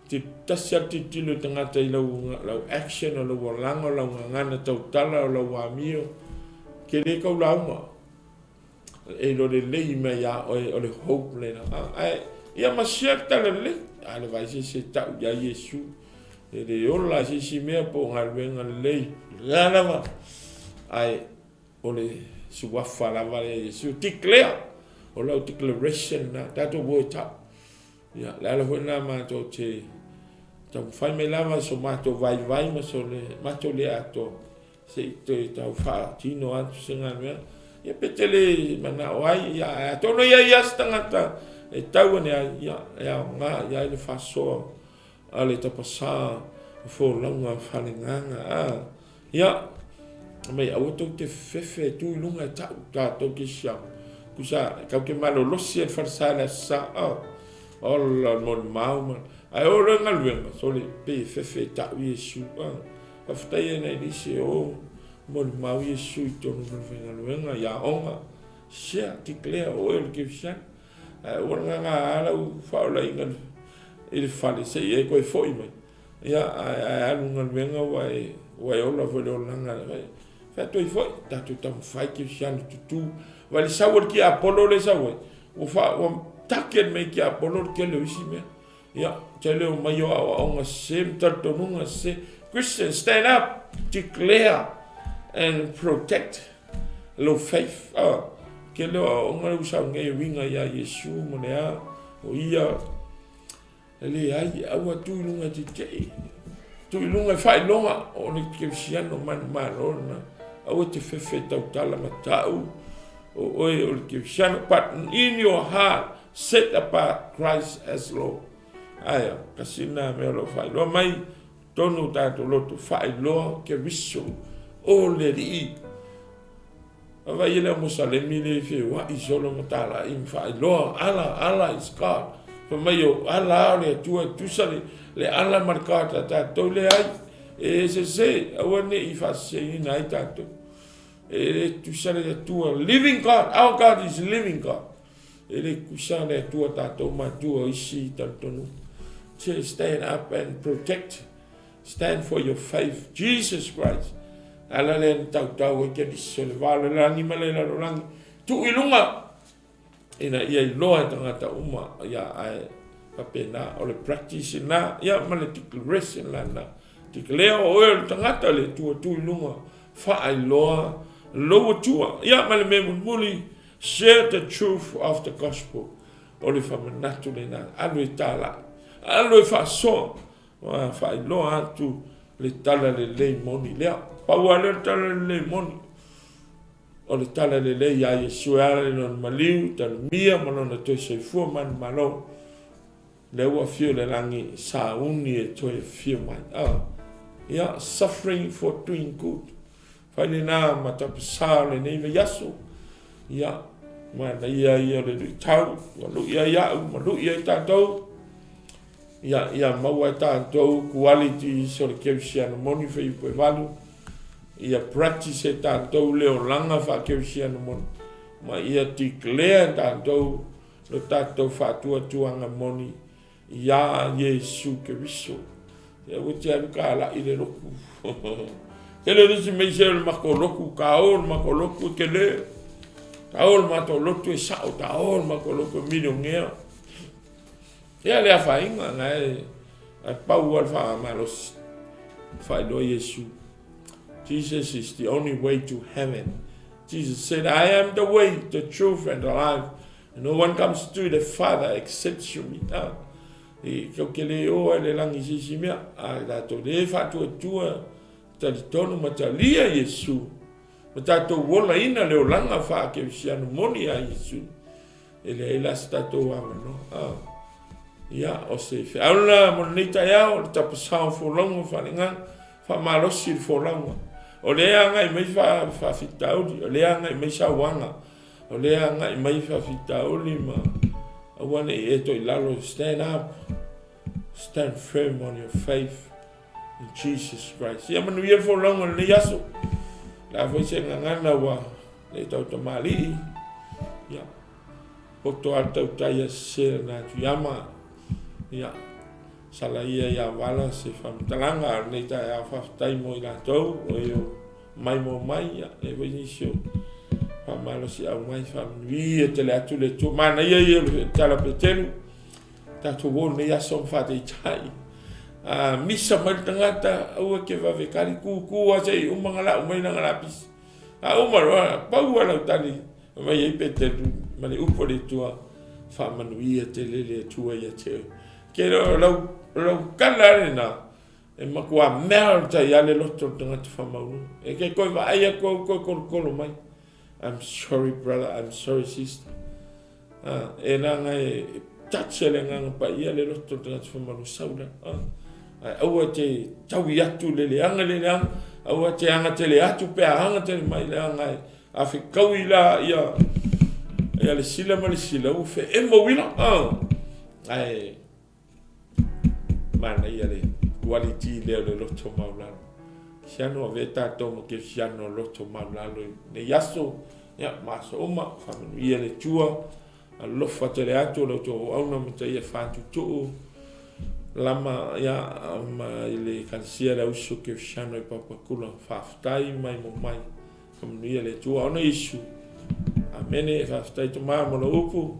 Speaker 1: Te tasi lava le tilotilo i tagata i lau, lau action, o lou olaga, o lau gagana tautala, o lau amio, ke le tau lauga. E iloa lelei mai ia oe o le hope lena. Ae, ia ma share le tala lelei. A le vaai se isi e tau ia Iesu. E le ola se isi mea po o galuega lelei. Le a lava. Ae, o le suafa lava lea Iesu. Declare! O lau declaration na. Tatou o e tau. Ia, le ala foi lena matou te taumafai mai lava so matou vaivai ma so le matou le atoa. Se i toe tau faatino atu se galuega, ia pe te le manao ai, ia, ae atonu e i ai lava se tagata e tau ane ai, ia, e aoga i ai le faasoa a le tapasā o folauga faaleagaga, a, ia, mai aua tou te fefefe e tu i luga e tau tatou ke siama, tusa, kau te malolosi e le falesa i le aso Sa, a, ola molimau ma, ae oo loa i galuega, sole, pei e fefe e tau Iesu, a. Faafetai ai nai nisi e o molimau Iesu i totonu o le falefaigaluega, i aoga, share, declare o oe o le kerisiano. Ae aua le gaga lau faaolaina i le fale se i e toe foi mai. Ia, ae alu i galuega ua e, ua e ola foi i le olaga. Fai atu ai foi, tatou taumafai kerisiano tutu. Vai le sau a le tiapolo lea e sau ai, ua, fa, ua target mai e tiapolo le tele o isi mea. Ia, tele o mai o aoaoga sese ma talitonuga sese. Christian, stand up, declare and protect lou faith. Ah, tele o aoaoga lea ua sau nei e uiga ia Iesu ma le a, o ia, E leai, aua tu i luga e tetee. Tu i luga e faailoga o le kerisiano manumalo lena. Aua e te fefe e tautala ma tau o oe o le kerisiano. But in your heart, set apart Christ as Lord. Aia, kasi lena mea o lo o faailoa mai tonu o tatou loto faailoa Keriso o le Alii. Vaai le Amosalemi le feoai solo ma talai ma faailoa Allah, Allah is God. Fai mai o Allah o le Atua e tusa le, le Allah ma le God a tatou leai. E sese, aua ne i faaseseina ai tatou. E le tusa le Atua, living God, our God is living God. E le tusa le Atua tatou ma Atua o isi talitonu. Just stand up and protect. Stand for your faith, Jesus Christ. Ala lea na tautau ai Keriso le va o le lagi ma le lalolagi. Tuu i luga ina ia iloa e tagata uma ia ae faapena o le practice na ia ma le declaration la na. Declare o oe o le tagata le Atua tuu i luga faailoa lou Atua. Ia ma le mea mulimuli share the truth of the gospel. O le faamanatu lena alu e talai, alu e faasoa Ua faailoa atu le tala lelei moni lea. Pau lava lea o le tala lelei moni. O le tala lelei ia Iesu e ala i lona maliu, talomia ma lona toe soifua manumalo. Lea ua afio i le lagi, sauni e toe afio mai. Ah, ia, suffering for doing good. Fai lena ma tapasā o lenei vaiaso. Ia, manaia ia o le luitau, ua lui ai au, ma lui ai tatou. Ia, ia maua e tatou qualities o le kerisiano moni fuaiupu 8. Ia practice e tatou le olaga faakerisiano moni. Ma ia declare e tatou lo tatou faatuatuaga moni iā Iesu Keriso. Ia ua te alu kālaʻi le loku. Tele o nisi mea se o le matou lotu, ta o le matou lotu e tele. Ta o le matou lotu e sao, ta o le matou lotu e milionea. Ia le afaina, na e, e pau lava le faamalosi. Faailoa Iesu. Jesus is the only way to heaven. Jesus said, I am the way, the truth and the life. No one comes to the Father except through me. Ah, e kau ke le o ai le langi se isi mea, a e tatou le faatuatua talitonu ma talia Iesu, ma tatou olaina le olaga faakerisiano moni a Iesu, e leai la se tatou avanoa. Ah, ia, o se feau la mo lenei taeao, le tapasao folauga faaleagaga, faamalosi le folauga. O lea agai mai faafitauli, o lea agai mai sauaga, O lea agai mai faafitauli ma aua ne i e toe i lalo. Stand up, stand firm on your faith in Jesus Christ. Ia manuia le folauga o lenei aso. La foi se gagana ua le tautamalii. Ia, poto a le tautai a sese na atu iama. Ia, sala ia ia vala se faamatalaga o lenei taeao faafetai mo i latou o e o mai mo mai, ia, e foi nisi o faamalosiau mai, faamanuia tele atu le Atua. Manaia ia o le tala Petelu, tatou o lenei aso ma faataitai. A misa mai le tagata, aua ke vave kali, kūkū lava se i uma ona lau mai lana lapisi. A uma loa, pau lava lau tali, mai ai Petelu ma le upu a le Atua, faamanuia tele le Atua ia te oe. Ke o lau, lau tala lena, E matua melt ai lava le loto o le tagata faamaualuga. E ke toe vaai atu au toe tolotolo mai. I'm sorry brother, I'm sorry sister. Ah, e leaga e touch e le agaga paia le loto o le tagata faamaualuga sau la. Ah, ae aua te taui atu le leaga le leaga, aua te aga tele atu pe a aga tele mai leaga e a fetaui la ia ia le sila ma le sila ua feemo uila. Ah, ae Manaia le quality lea o le loto maulalo. Siano avea tatou ma kerisiano loto maulalo i nei aso, ia, ma aso uma, faamanuia le Atua, alofa tele atu o le outou auauna ma taia fatutuu. Lama ia ma i le Ekalesia le Auuso Kerisiano i Papakula. Faafetai mai mo mai. Faamanuia le Atua ona Iesu. Amene. Faafetai Tama mo lau upu.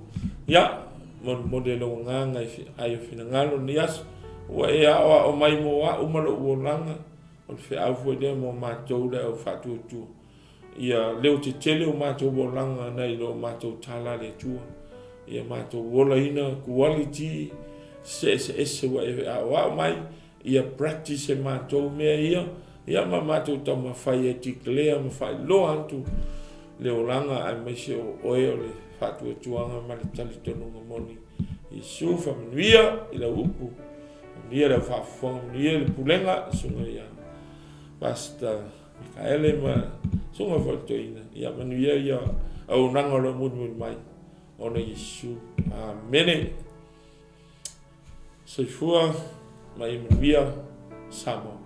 Speaker 1: Ia, molimoli e lou agaga i ai o finagalo lenei aso. Ua e aoao mai mo au ma lou olaga, o le feau foi lea mo matou le au faatuatua. Ia leo tetele o matou olaga nai lo matou tala a le Atua. Ia matou olaina quality se eseese ua e aoao mai, ia practice e matou mea ia, ia ma matou taumafai e declare ma faailoa atu le olaga aemaise o oe o le faatuatuaga ma le talitonuga moni. Iesu faamanuia i lau upu, manuia le au faafofoga, manuia le pulega, susuga ia Pastor Mikaele ma susuga foi i le toeaina, ia manuia ia auaunaga o lo o mulimuli mai ona Iesu. Amene. Soifua ma ia manuia Samoa.